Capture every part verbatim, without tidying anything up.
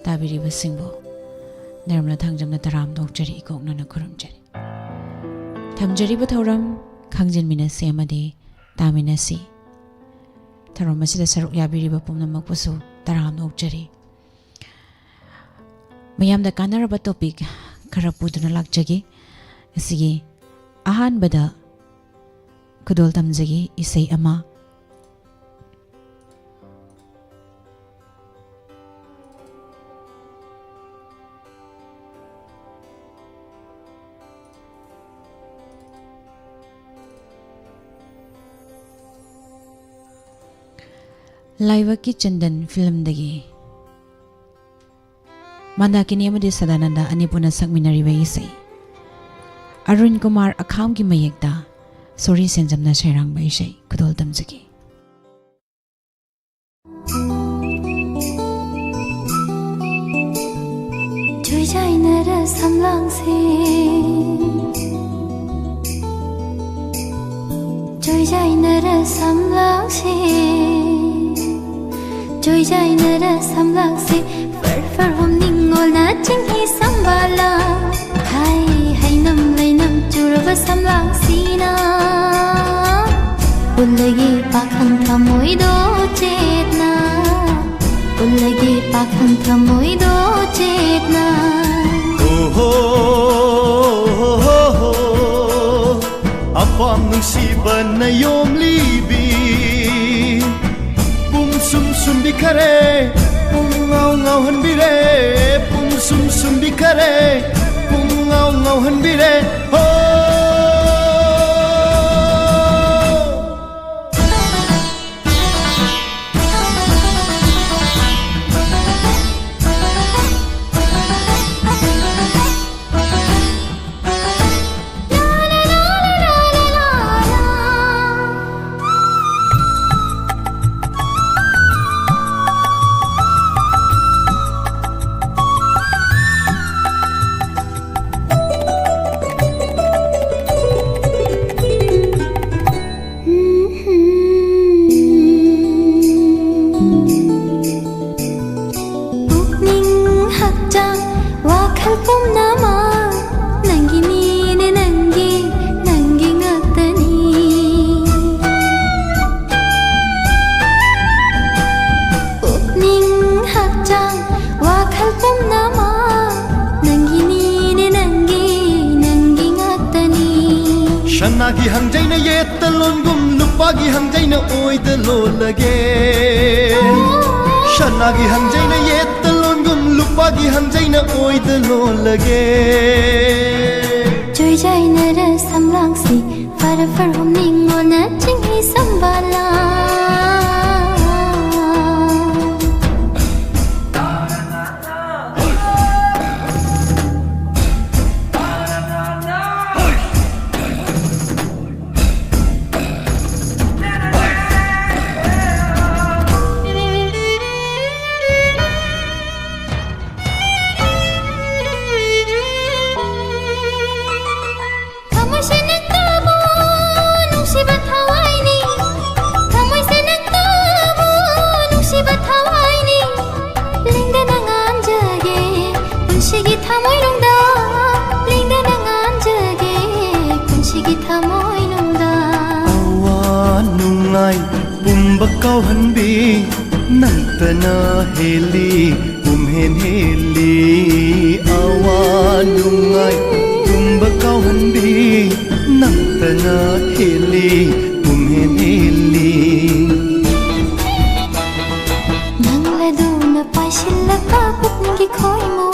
ꯇꯥꯕꯤꯔꯤꯕꯁꯤꯡꯕꯨ ꯅꯔꯝꯅ ꯊꯥꯡꯖꯝꯅ ꯇꯔꯥꯝꯅ ꯑꯣꯛꯆꯔꯤ, ꯏꯀꯣꯛꯅꯅ ꯈꯨꯔꯨꯝꯖꯔꯤ꯫ ꯊꯝꯖꯔꯤꯕ ꯊꯧꯔꯝ ꯈꯪꯖꯤꯟꯃꯤꯟꯅꯁꯤ ꯑꯃꯗꯤ ꯇꯥꯃꯤꯟꯅꯁꯤ꯫ ꯊꯧꯔꯝ ꯑꯁꯤꯗ ꯁꯔꯨꯛ ꯌꯥꯕꯤꯔꯤꯕ ꯄꯨꯝꯅꯃꯛꯄꯨꯁꯨ ꯇꯔꯥꯝꯅ ꯑꯣꯛꯆꯔꯤ꯫ ꯃꯌꯥꯝꯗ ꯀꯥꯟꯅꯔꯕ topic ꯈꯔ ꯄꯨꯗꯨꯅ ꯂꯥꯛꯆꯒꯦ꯫ ꯑꯁꯤꯒꯤ ꯑꯍꯥꯟꯕꯗ ꯈꯨꯗꯣꯜ ꯇꯝꯖꯒꯦ ꯏꯁꯩ ꯑꯃ꯫ ꯂꯥꯏꯕꯛꯀꯤ ꯆꯟꯗꯟ film ꯗꯒꯤ ꯃꯟꯗꯥꯀꯤꯅꯤ ꯑꯃꯗꯤ ꯁꯗꯥꯅꯟꯗ ꯑꯅꯤ ꯄꯨꯟꯅ ꯁꯛꯃꯤꯟꯅꯔꯤꯕ ꯏꯁꯩ꯫ ꯑꯔꯨꯟ ꯀꯨꯃꯥꯔ ꯑꯈꯥꯝꯒꯤ ꯃꯌꯦꯛꯇ ꯁꯣꯔꯤ ꯁꯦꯟꯖꯝꯅ ꯁꯩꯔꯥꯡꯕ ꯏꯁꯩ ꯈꯨꯗꯣꯜ ꯇꯝꯖꯒꯦ꯫ ꯆꯨꯏꯖꯥꯏꯅꯔ ꯁꯝꯂꯥꯡꯁꯤ, ꯆꯨꯏꯖꯥꯏꯅꯔ ꯁꯝꯂꯥꯡꯁꯤ, ꯆꯨꯏꯖꯥꯏꯅꯔ ꯁꯝꯂꯥꯡꯁꯤ, ꯐꯔ ꯐꯔ ꯍꯨꯝ ꯅꯤꯡꯉꯣꯜꯅ ꯆꯤꯡꯍꯤ ꯁꯝꯕꯥꯂꯥ, ꯍꯥꯏ ꯍꯩꯅꯝ ꯂꯩꯅꯝ ꯆꯨꯔꯕ ꯁꯝꯂꯥꯡꯁꯤꯅ, ꯎꯜꯂꯒꯤ ꯄꯥꯈꯪ ꯊꯃꯣꯏꯗꯣ ꯆꯦꯠꯅ, ꯎꯜꯂꯒꯤ ꯄꯥꯈꯪ ꯊꯃꯣꯏꯗꯣ ꯆꯦꯠꯅ꯫ ꯑꯣꯍꯣ, ꯑꯄꯥꯝ ꯅꯨꯡꯁꯤꯕꯅ ꯌꯣꯝꯂꯤꯕꯤ, ꯄꯨꯝ ꯁꯨꯝ ꯁꯨꯝꯕꯤꯈꯔꯦ, ꯄꯨꯝ ꯉꯥꯎ ꯉꯥꯎꯍꯟꯕꯤꯔꯦ, ꯄꯨꯝ ꯁꯨꯝ ꯁꯨꯝꯕꯤꯈꯔꯦ, ꯄꯨꯝ ꯉꯥꯎ ꯉꯥꯎꯍꯟꯕꯤꯔꯦ꯫ ꯍꯣ! ꯄꯨꯝꯅꯃꯛ ꯅꯪꯒꯤꯅꯤꯅꯦ, ꯅꯪꯒꯤ, ꯅꯪꯒꯤ ꯉꯥꯛꯇꯅꯤ꯫ ꯄꯨꯛꯅꯤꯡ ꯍꯛꯆꯥꯡ ꯋꯥꯈꯜ ꯄꯨꯝꯅꯃꯛ ꯅꯪꯒꯤꯅꯤꯅꯦ, ꯅꯪꯒꯤ, ꯅꯪꯒꯤ ꯉꯥꯛꯇꯅꯤ꯫ ꯁꯅꯥꯒꯤ ꯍꯪꯖꯩꯅ ꯌꯦꯠꯇ ꯂꯣꯟꯒꯨꯝ, ꯂꯨꯄꯥꯒꯤ ꯍꯪꯖꯩꯅ ꯑꯣꯏꯗ ꯂꯣꯜꯂꯒꯦ꯫ ꯁꯅꯥꯒꯤ ꯍꯪꯖꯩꯅ ꯌꯦꯠꯇ ꯂꯣꯟꯒꯨꯝ, ꯂꯨꯄꯥꯒꯤ ꯍꯪꯖꯩꯅ ꯑꯣꯏꯗ ꯂꯣꯜꯂꯒꯦ꯫ ꯆꯨꯏꯖꯥꯏꯅꯔ ꯁꯝꯂꯥꯡꯁꯤ ꯐꯔ ꯐꯔ ꯍꯨꯝꯅꯤꯡꯉꯣꯅ ꯆꯤꯡꯍꯤ ꯁꯝꯕꯥꯂꯥ꯫ ꯊꯃꯣꯏꯁꯦ ꯅꯪꯇꯕꯨ ꯅꯨꯡꯁꯤꯕ ꯊꯋꯥꯏꯅꯤ꯫ ꯊꯃꯣꯏꯁꯦ ꯅꯪꯇꯕꯨ ꯅꯨꯡꯁꯤꯕ ꯊꯋꯥꯏꯅꯤ꯫ ꯂꯦꯡꯗꯅ ꯉꯥꯟꯖꯒꯦ ꯄꯨꯟꯁꯤꯒꯤ ꯊꯃꯣꯏꯅꯨꯡꯗ꯫ ꯂꯦꯡꯗꯅ ꯉꯥꯟꯖꯒꯦ ꯄꯨꯟꯁꯤꯒꯤ ꯊꯃꯣꯏꯅꯨꯡꯗ꯫ ꯑꯋꯥ ꯅꯨꯡꯉꯥꯏ ꯄꯨꯝꯕ ꯀꯥꯎꯍꯟꯕꯤ ꯅꯪꯇꯅ ꯍꯦꯜꯂꯤ꯫ ꯄꯨꯝꯍꯦꯟ ꯍꯦꯜꯂꯤ꯫ ꯑꯋꯥ ꯅꯨꯡꯉꯥꯏ ꯄꯨꯝꯕ ꯀꯥꯎꯍꯟꯕꯤ ꯅꯪꯇꯅ ꯍꯦꯜꯂꯤ꯫ ꯄꯨꯝꯍꯦꯟ ꯍꯦꯜꯂꯤ꯫ ꯅꯪꯂꯗꯨꯅ ꯄꯥꯏꯁꯤꯜꯂꯛꯄ ꯄꯨꯛꯅꯤꯡꯒꯤ ꯈꯣꯏꯃꯨ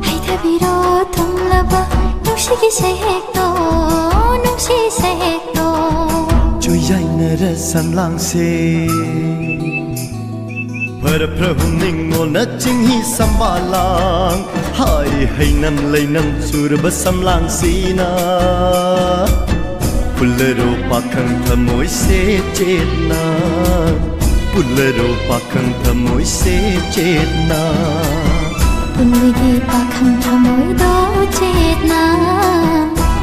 ꯍꯩꯊꯕꯤꯔꯣ ꯊꯨꯡꯂꯕ ꯅꯨꯡꯁꯤꯒꯤ ꯁꯩꯍꯦꯛꯇꯣ, ꯅꯨꯡꯁꯤ ꯁꯩꯍꯦꯛꯇꯣ꯫ ꯆꯨꯏꯌꯥꯏꯅꯔ ꯁꯝꯂꯥꯡꯁꯦ ꯐꯔ ꯐ꯭ꯔ ꯍꯨꯝꯅꯤꯡꯉꯣꯅ ꯆꯤꯡꯍꯤ ꯁꯝꯕꯥꯂꯥꯡ ꯍꯥꯏ ꯍꯩꯅꯝ ꯂꯩꯅꯝ ꯆꯨꯔꯕ ꯁꯝꯂꯥꯡꯁꯤꯅ ꯄꯨꯜꯂꯔꯣ ꯄꯥꯈꯪ ꯊꯃꯣꯏꯁꯦ ꯆꯦꯠꯅ꯫ ꯄꯨꯜꯂꯔꯣ ꯄꯥꯈꯪ ꯊꯃꯣꯏꯁꯦ ꯆꯦꯠꯅ꯫ ꯄꯨꯜꯂꯒꯦ ꯄꯥꯈꯪ ꯊꯃꯣꯏꯗꯣ ꯆꯦꯠꯅ꯫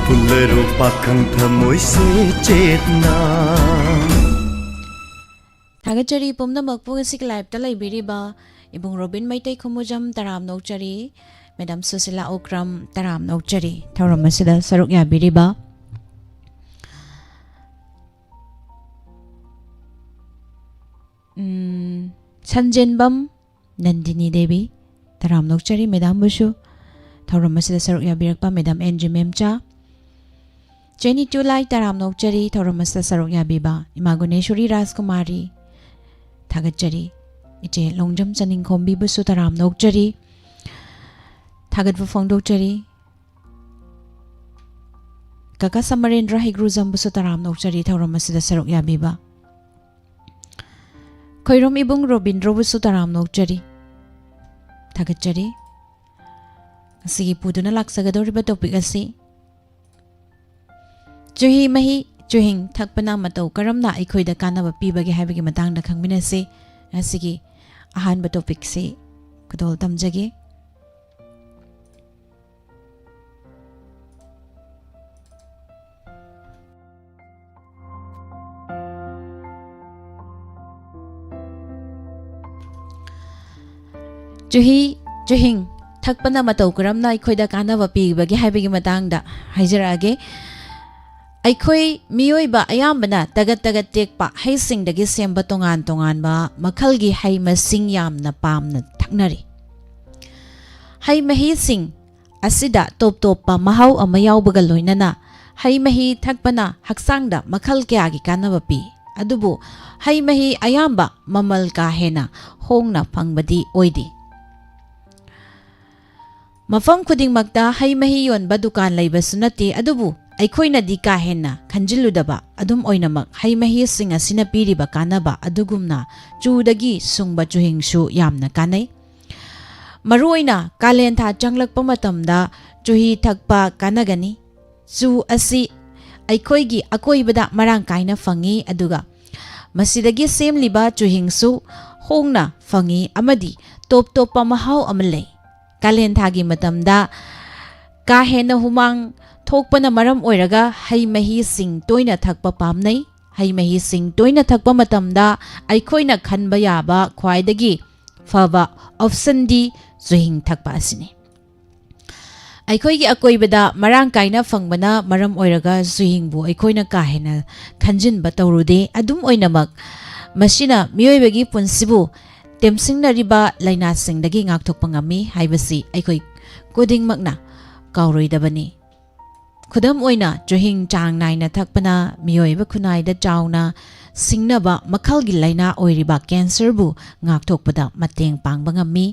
ꯄꯨꯜꯂꯔꯣ ꯄꯥꯈꯪ ꯊꯃꯣꯏꯁꯦ ꯆꯦꯠꯅ꯫ ꯊꯥꯒꯠꯆꯔꯤ ꯄꯨꯝꯅꯃꯛꯄꯨ ꯉꯁꯤꯒꯤ live-ꯇ ꯂꯩꯕꯤꯔꯤꯕ ꯏꯕꯨꯡ ꯔꯣꯕꯤꯟ ꯃꯩꯇꯩ ꯈꯨꯃꯨꯖꯝ ꯇꯔꯥꯝꯅ ꯑꯣꯛꯆꯔꯤ꯫ ꯃꯦꯗꯥꯝ ꯁꯨꯁꯤꯂꯥ ꯑꯣꯀ꯭ꯔꯝ, ꯇꯔꯥꯝꯅ ꯑꯣꯛꯆꯔꯤ ꯊꯧꯔꯝ ꯑꯁꯤꯗ ꯁꯔꯨꯛ ꯌꯥꯕꯤꯔꯤꯕ꯫ ꯎꯝ, ꯁꯟꯖꯦꯟꯕꯝ ꯅꯟꯗꯤꯅꯤ ꯗꯦꯕꯤ, ꯇꯔꯥꯝꯅ ꯑꯣꯛꯆꯔꯤ ꯃꯦꯗꯥꯝꯕꯨꯁꯨ꯫ ꯊꯧꯔꯝ ꯑꯁꯤꯗ ꯁꯔꯨꯛ ꯌꯥꯕꯤꯔꯛꯄ ꯃꯦꯗꯥꯝ ꯑꯦꯟ ꯖꯤ ꯃꯦꯝꯆꯥ, ꯆꯦꯅꯤ ꯇꯨꯂꯥꯏ, ꯇꯔꯥꯝꯅ ꯑꯣꯛꯆꯔꯤ ꯊꯧꯔꯝ ꯑꯁꯤꯗ ꯁꯔꯨꯛ ꯌꯥꯕꯤꯕ꯫ ꯏꯃꯥ ꯒꯨꯅꯦꯁꯣꯔꯤ ꯔꯥꯖꯀꯨꯃꯥꯔꯤ, ꯊꯥꯒꯠꯆꯔꯤ꯫ ꯏꯆꯦ ꯂꯣꯡꯖꯝ ꯆꯅꯤꯡꯈꯣꯝꯕꯤꯕꯨꯁꯨ ꯇꯔꯥꯝꯅ ꯑꯣꯛꯆꯔꯤ, ꯊꯥꯒꯠꯄ ꯐꯣꯡꯗꯣꯛꯆꯔꯤ꯫ ꯀꯀꯥ ꯁꯃꯔꯦꯟꯗ꯭ꯔ ꯍꯩꯒ꯭ꯔꯨꯖꯝꯕꯨꯁꯨ ꯇꯔꯥꯝꯅ ꯑꯣꯛꯆꯔꯤ ꯊꯧꯔꯝ ꯑꯁꯤꯗ ꯁꯔꯨꯛ ꯌꯥꯕꯤꯕ꯫ ꯈꯣꯏꯔꯣꯝ ꯏꯕꯨꯡ ꯔꯣꯕꯤꯟꯗ꯭ꯔꯣꯕꯨꯁꯨ ꯇꯔꯥꯝꯅ ꯑꯣꯛꯆꯔꯤ, ꯊꯥꯒꯠꯆꯔꯤ꯫ ꯉꯁꯤꯒꯤ ꯄꯨꯗꯨꯅ ꯂꯥꯛꯆꯒꯗꯧꯔꯤꯕ ꯇꯣꯄꯤꯛ ꯑꯁꯤ ꯆꯨꯍꯤ ꯃꯍꯤ, ꯆꯨꯍꯤꯡ ꯊꯛꯄꯅ ꯃꯇꯧ ꯀꯔꯝꯅ ꯑꯩꯈꯣꯏꯗ ꯀꯥꯟꯅꯕ ꯄꯤꯕꯒꯦ ꯍꯥꯏꯕꯒꯤ ꯃꯇꯥꯡꯗ ꯈꯪꯃꯤꯟꯅꯁꯤ꯫ ꯉꯁꯤꯒꯤ ꯑꯍꯥꯟꯕ ꯇꯣꯄꯤꯛꯁꯤ ꯈꯨꯗꯣꯜ ꯇꯝꯖꯒꯦ꯫ ꯆꯨꯍꯤ, ꯆꯨꯍꯤꯡ ꯊꯛꯄꯅ ꯃꯇꯧ ꯀꯔꯝꯅ ꯑꯩꯈꯣꯏꯗ ꯀꯥꯟꯅꯕ ꯄꯤꯕꯒꯦ ꯍꯥꯏꯕꯒꯤ ꯃꯇꯥꯡꯗ ꯍꯥꯏꯖꯔꯛꯑꯒꯦ꯫ ꯑꯩꯈꯣꯏ ꯃꯤꯑꯣꯏꯕ ꯑꯌꯥꯝꯕꯅ ꯇꯒꯠ ꯇꯒꯠ ꯇꯦꯛꯄ ꯍꯩꯁꯤꯡꯗꯒꯤ ꯁꯦꯝꯕ ꯇꯣꯉꯥꯟ ꯇꯣꯉꯥꯟꯕ ꯃꯈꯜꯒꯤ ꯍꯩ ꯃꯁꯤꯡ ꯌꯥꯝꯅ ꯄꯥꯝꯅ ꯊꯛꯅꯔꯤ꯫ ꯍꯩ ꯃꯍꯤꯁꯤꯡ ꯑꯁꯤꯗ ꯇꯣꯞ ꯇꯣꯞꯄ ꯃꯍꯥꯎ ꯑꯃ ꯌꯥꯎꯕꯒ ꯂꯣꯏꯅꯅ ꯍꯩ ꯃꯍꯤ ꯊꯛꯄꯅ ꯍꯛꯆꯥꯡꯗ ꯃꯈꯜ ꯀꯌꯥꯒꯤ ꯀꯥꯟꯅꯕ ꯄꯤ꯫ ꯑꯗꯨꯕꯨ ꯍꯩ ꯃꯍꯤ ꯑꯌꯥꯝꯕ ꯃꯃꯜ ꯀꯥ ꯍꯦꯟꯅ ꯍꯣꯡꯅ ꯐꯪꯕꯗꯤ ꯑꯣꯏꯗꯦ꯫ ꯃꯐꯝ ꯈꯨꯗꯤꯡꯃꯛꯇ ꯍꯩ ꯃꯍꯤ ꯌꯣꯟꯕ ꯗꯨꯀꯥꯟ ꯂꯩꯕꯁꯨ ꯅꯠꯇꯦ, ꯑꯗꯨꯕꯨ ꯑꯩꯈꯣꯏꯅꯗꯤ ꯀꯥ ꯍꯦꯟꯅ ꯈꯟꯖꯤꯜꯂꯨꯗꯕ꯫ ꯑꯗꯨꯝ ꯑꯣꯏꯅꯃꯛ, ꯍꯩ ꯃꯍꯤꯁꯤꯡ ꯑꯁꯤꯅ ꯄꯤꯔꯤꯕ ꯀꯥꯟꯅꯕ ꯑꯗꯨꯒꯨꯝꯅ ꯆꯨꯗꯒꯤ ꯁꯨꯡꯕ ꯆꯨꯍꯤꯡꯁꯨ ꯌꯥꯝꯅ ꯀꯥꯟꯅꯩ꯫ ꯃꯔꯨꯑꯣꯏꯅ ꯀꯥꯂꯦꯟ ꯊꯥ ꯆꯪꯂꯛꯄ ꯃꯇꯝꯗ ꯆꯨꯍꯤ ꯊꯛꯄ ꯀꯥꯟꯅꯒꯅꯤ꯫ ꯆꯨ ꯑꯁꯤ ꯑꯩꯈꯣꯏꯒꯤ ꯑꯀꯣꯏꯕꯗ ꯃꯔꯥꯡ ꯀꯥꯏꯅ ꯐꯪꯏ, ꯑꯗꯨꯒ ꯃꯁꯤꯗꯒꯤ ꯁꯦꯝꯂꯤꯕ ꯆꯨꯍꯤꯡꯁꯨ ꯍꯣꯡꯅ ꯐꯪꯏ ꯑꯃꯗꯤ ꯇꯣꯞ ꯇꯣꯞꯄ ꯃꯍꯥꯎ ꯑꯃ ꯂꯩ꯫ ꯀꯥꯂꯦꯟ ꯊꯥꯒꯤ ꯃꯇꯝꯗ ꯀꯥ ꯍꯦꯟꯅ ꯍꯨꯃꯥꯡ ꯊꯣꯛꯄꯅ ꯃꯔꯝ ꯑꯣꯏꯔꯒ ꯍꯩ ꯃꯍꯤꯁꯤꯡ ꯇꯣꯏꯅ ꯊꯛꯄ ꯄꯥꯝꯅꯩ꯫ ꯍꯩ ꯃꯍꯤꯁꯤꯡ ꯇꯣꯏꯅ ꯊꯛꯄ ꯃꯇꯝꯗ ꯑꯩꯈꯣꯏꯅ ꯈꯟꯕ ꯌꯥꯕ ꯈ꯭ꯋꯥꯏꯗꯒꯤ ꯐꯕ ꯑꯣꯞꯁꯟꯗꯤ ꯆꯨꯍꯤꯡ ꯊꯛꯄ ꯑꯁꯤꯅꯤ꯫ ꯑꯩꯈꯣꯏꯒꯤ ꯑꯀꯣꯏꯕꯗ ꯃꯔꯥꯡ ꯀꯥꯏꯅ ꯐꯪꯕꯅ ꯃꯔꯝ ꯑꯣꯏꯔꯒ ꯆꯨꯍꯤꯡꯕꯨ ꯑꯩꯈꯣꯏꯅ ꯀꯥ ꯍꯦꯟꯅ ꯈꯟꯖꯤꯟꯕ ꯇꯧꯔꯨꯗꯦ꯫ ꯑꯗꯨꯝ ꯑꯣꯏꯅꯃꯛ, ꯃꯁꯤꯅ ꯃꯤꯑꯣꯏꯕꯒꯤ ꯄꯨꯟꯁꯤꯕꯨ ꯇꯦꯝꯁꯤꯡꯅꯔꯤꯕ ꯂꯥꯏꯅꯥꯁꯤꯡꯗꯒꯤ ꯉꯥꯛꯊꯣꯛꯄ ꯉꯝꯃꯤ ꯍꯥꯏꯕꯁꯤ ꯑꯩꯈꯣꯏ ꯈꯨꯗꯤꯡꯃꯛꯅ ꯀꯥꯎꯔꯣꯏꯗꯕꯅꯤ꯫ ꯈꯨꯗꯝ ꯑꯣꯏꯅ, ꯆꯨꯍꯤꯡ ꯆꯥꯡ ꯅꯥꯏꯅ ꯊꯛꯄꯅ ꯃꯤꯑꯣꯏꯕ ꯈꯨꯟꯅꯥꯏꯗ ꯆꯥꯎꯅ ꯁꯤꯡꯅꯕ ꯃꯈꯜꯒꯤ ꯂꯥꯏꯅꯥ ꯑꯣꯏꯔꯤꯕ ꯀꯦꯟꯁꯔꯕꯨ ꯉꯥꯛꯊꯣꯛꯄꯗ ꯃꯇꯦꯡ ꯄꯥꯡꯕ ꯉꯝꯃꯤ꯫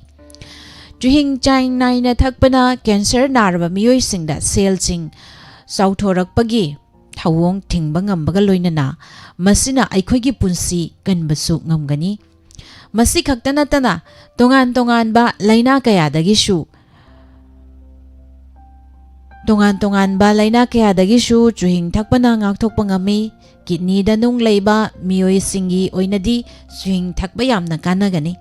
ꯆꯨꯍꯤꯡ ꯆꯥꯡ ꯅꯥꯏꯅ ꯊꯛꯄꯅ ꯀꯦꯟꯁꯔ ꯅꯥꯔꯕ ꯃꯤꯑꯣꯏꯁꯤꯡꯗ ꯁꯦꯜꯁꯤꯡ ꯆꯥꯎꯊꯣꯔꯛꯄꯒꯤ ꯊꯧꯑꯣꯡ ꯊꯤꯡꯕ ꯉꯝꯕꯒ ꯂꯣꯏꯅꯅ, ꯃꯁꯤꯅ ꯑꯩꯈꯣꯏꯒꯤ ꯄꯨꯟꯁꯤ ꯀꯟꯕꯁꯨ ꯉꯝꯒꯅꯤ꯫ ꯃꯁꯤ ꯈꯛꯇ ꯅꯠꯇꯅ, ꯇꯣꯉꯥꯟ ꯇꯣꯉꯥꯟꯕ ꯂꯥꯏꯅꯥ ꯀꯌꯥꯗꯒꯤꯁꯨ, ꯇꯣꯉꯥꯟ ꯇꯣꯉꯥꯟꯕ ꯂꯥꯏꯅꯥ ꯀꯌꯥꯗꯒꯤꯁꯨ ꯆꯨꯍꯤꯡ ꯊꯛꯄꯅ ꯉꯥꯛꯊꯣꯛꯄ ꯉꯝꯃꯤ꯫ ꯀꯤꯗꯅꯤꯗ ꯅꯨꯡ ꯂꯩꯕ ꯃꯤꯑꯣꯏꯁꯤꯡꯒꯤ ꯑꯣꯏꯅꯗꯤ ꯆꯨꯍꯤꯡ ꯊꯛꯄ ꯌꯥꯝꯅ ꯀꯥꯟꯅꯒꯅꯤ꯫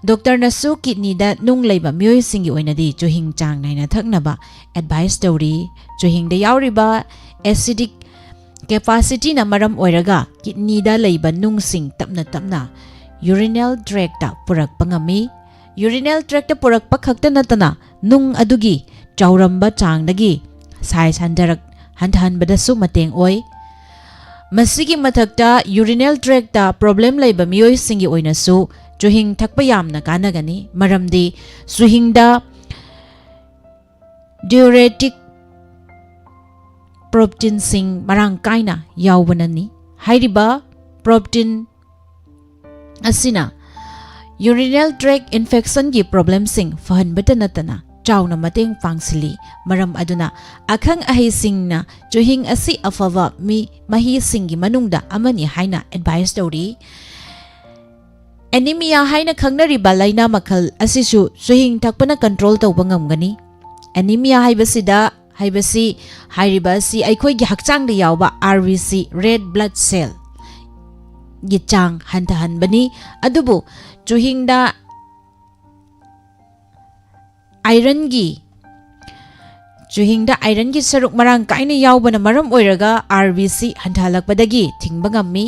ꯗꯣꯛꯇꯔꯅꯁꯨ ꯀꯤꯗꯅꯤꯗ ꯅꯨꯡ ꯂꯩꯕ ꯃꯤꯑꯣꯏꯁꯤꯡꯒꯤ ꯑꯣꯏꯅꯗꯤ ꯆꯨꯍꯤꯡ ꯆꯥꯡ ꯅꯥꯏꯅ ꯊꯛꯅꯕ ꯑꯦꯗꯚꯥꯏꯁ ꯇꯧꯔꯤ꯫ ꯆꯨꯍꯤꯡꯗ ꯌꯥꯎꯔꯤꯕ ꯑꯦꯁꯤꯗꯤꯛ ꯀꯦꯄꯥꯁꯤꯇꯤꯅ ꯃꯔꯝ ꯑꯣꯏꯔꯒ ꯀꯤꯗꯅꯤꯗ ꯂꯩꯕ ꯅꯨꯡꯁꯤꯡ ꯇꯞꯅ ꯇꯞꯅ ꯌꯨꯔꯤꯅꯦꯜ ꯇ꯭ꯔꯦꯛꯇ ꯄꯨꯔꯛꯄ ꯉꯝꯃꯤ꯫ ꯌꯨꯔꯤꯅꯦꯜ ꯇ꯭ꯔꯦꯛꯇ ꯄꯨꯔꯛꯄ ꯈꯛꯇ ꯅꯠꯇꯅ, ꯅꯨꯡ ꯑꯗꯨꯒꯤ ꯆꯥꯎꯔꯝꯕ ꯆꯥꯡꯗꯒꯤ ꯁꯥꯏꯖ ꯍꯟꯊꯔꯛ-, ꯍꯟꯊꯍꯟꯕꯗꯁꯨ ꯃꯇꯦꯡ ꯑꯣꯏ꯫ ꯃꯁꯤꯒꯤ ꯃꯊꯛꯇ, ꯌꯨꯔꯤꯅꯦꯜ ꯇ꯭ꯔꯦꯛꯇ ꯄ꯭ꯔꯣꯕ꯭ꯂꯦꯝ ꯂꯩꯕ ꯃꯤꯑꯣꯏꯁꯤꯡꯒꯤ ꯑꯣꯏꯅꯁꯨ ꯆꯨꯍꯤꯡ ꯊꯛꯄ ꯌꯥꯝꯅ ꯀꯥꯟꯅꯒꯅꯤ, ꯃꯔꯝꯗꯤ ꯆꯨꯍꯤꯡꯗ ꯗꯤꯌꯨꯔꯦꯇꯤꯛ ꯄ꯭ꯔꯣꯇꯤꯟꯁꯤꯡ ꯃꯔꯥꯡ ꯀꯥꯏꯅ ꯌꯥꯎꯕꯅꯅꯤ꯫ ꯍꯥꯏꯔꯤꯕ ꯄ꯭ꯔꯣꯇꯤꯟ ꯑꯁꯤꯅ ꯌꯨꯔꯤꯅꯦꯜ ꯇ꯭ꯔꯦꯛ ꯏꯟꯐꯦꯛꯁꯟꯒꯤ ꯄ꯭ꯔꯣꯕ꯭ꯂꯦꯝꯁꯤꯡ ꯐꯍꯟꯕꯇ ꯅꯠꯇꯅ ꯆꯥꯎꯅ ꯃꯇꯦꯡ ꯄꯥꯡꯁꯤꯜꯂꯤ꯫ ꯃꯔꯝ ꯑꯗꯨꯅ, ꯑꯈꯪ ꯑꯍꯩꯁꯤꯡꯅ ꯆꯨꯍꯤꯡ ꯑꯁꯤ ꯑꯐꯕ ꯃꯤ-, ꯃꯍꯤꯁꯤꯡꯒꯤ ꯃꯅꯨꯡꯗ ꯑꯃꯅꯤ ꯍꯥꯏꯅ ꯑꯦꯗꯚꯥꯏꯁ ꯇꯧꯔꯤ꯫ ꯑꯦꯅꯤꯃꯤꯌꯥ ꯍꯥꯏꯅ ꯈꯪꯅꯔꯤꯕ ꯂꯥꯏꯅꯥ ꯃꯈꯜ ꯑꯁꯤꯁꯨ ꯆꯨꯍꯤꯡ ꯊꯛꯄꯅ ꯀꯟꯇ꯭ꯔꯣꯜ ꯇꯧꯕ ꯉꯝꯒꯅꯤ꯫ ꯑꯦꯅꯤꯃꯤꯌꯥ ꯍꯥꯏꯕꯁꯤꯗ, ꯍꯥꯏꯕꯁꯤ, ꯍꯥꯏꯔꯤꯕ ꯑꯁꯤ ꯑꯩꯈꯣꯏꯒꯤ ꯍꯛꯆꯥꯡꯗ ꯌꯥꯎꯕ R B C, red blood cell, ꯒꯤ ꯆꯥꯡ ꯍꯟꯊꯍꯟꯕꯅꯤ꯫ ꯑꯗꯨꯕꯨ ꯆꯨꯍꯤꯡꯗ ꯑꯥꯏꯔꯟꯒꯤ, ꯆꯨꯍꯤꯡꯗ ꯑꯥꯏꯔꯟꯒꯤ ꯁꯔꯨꯛ ꯃꯔꯥꯡ ꯀꯥꯏꯅ ꯌꯥꯎꯕꯅ ꯃꯔꯝ ꯑꯣꯏꯔꯒ ꯑꯥꯔ ꯕꯤ ꯁꯤ ꯍꯟꯊꯍꯜꯂꯛꯄꯗꯒꯤ ꯊꯤꯡꯕ ꯉꯝꯃꯤ꯫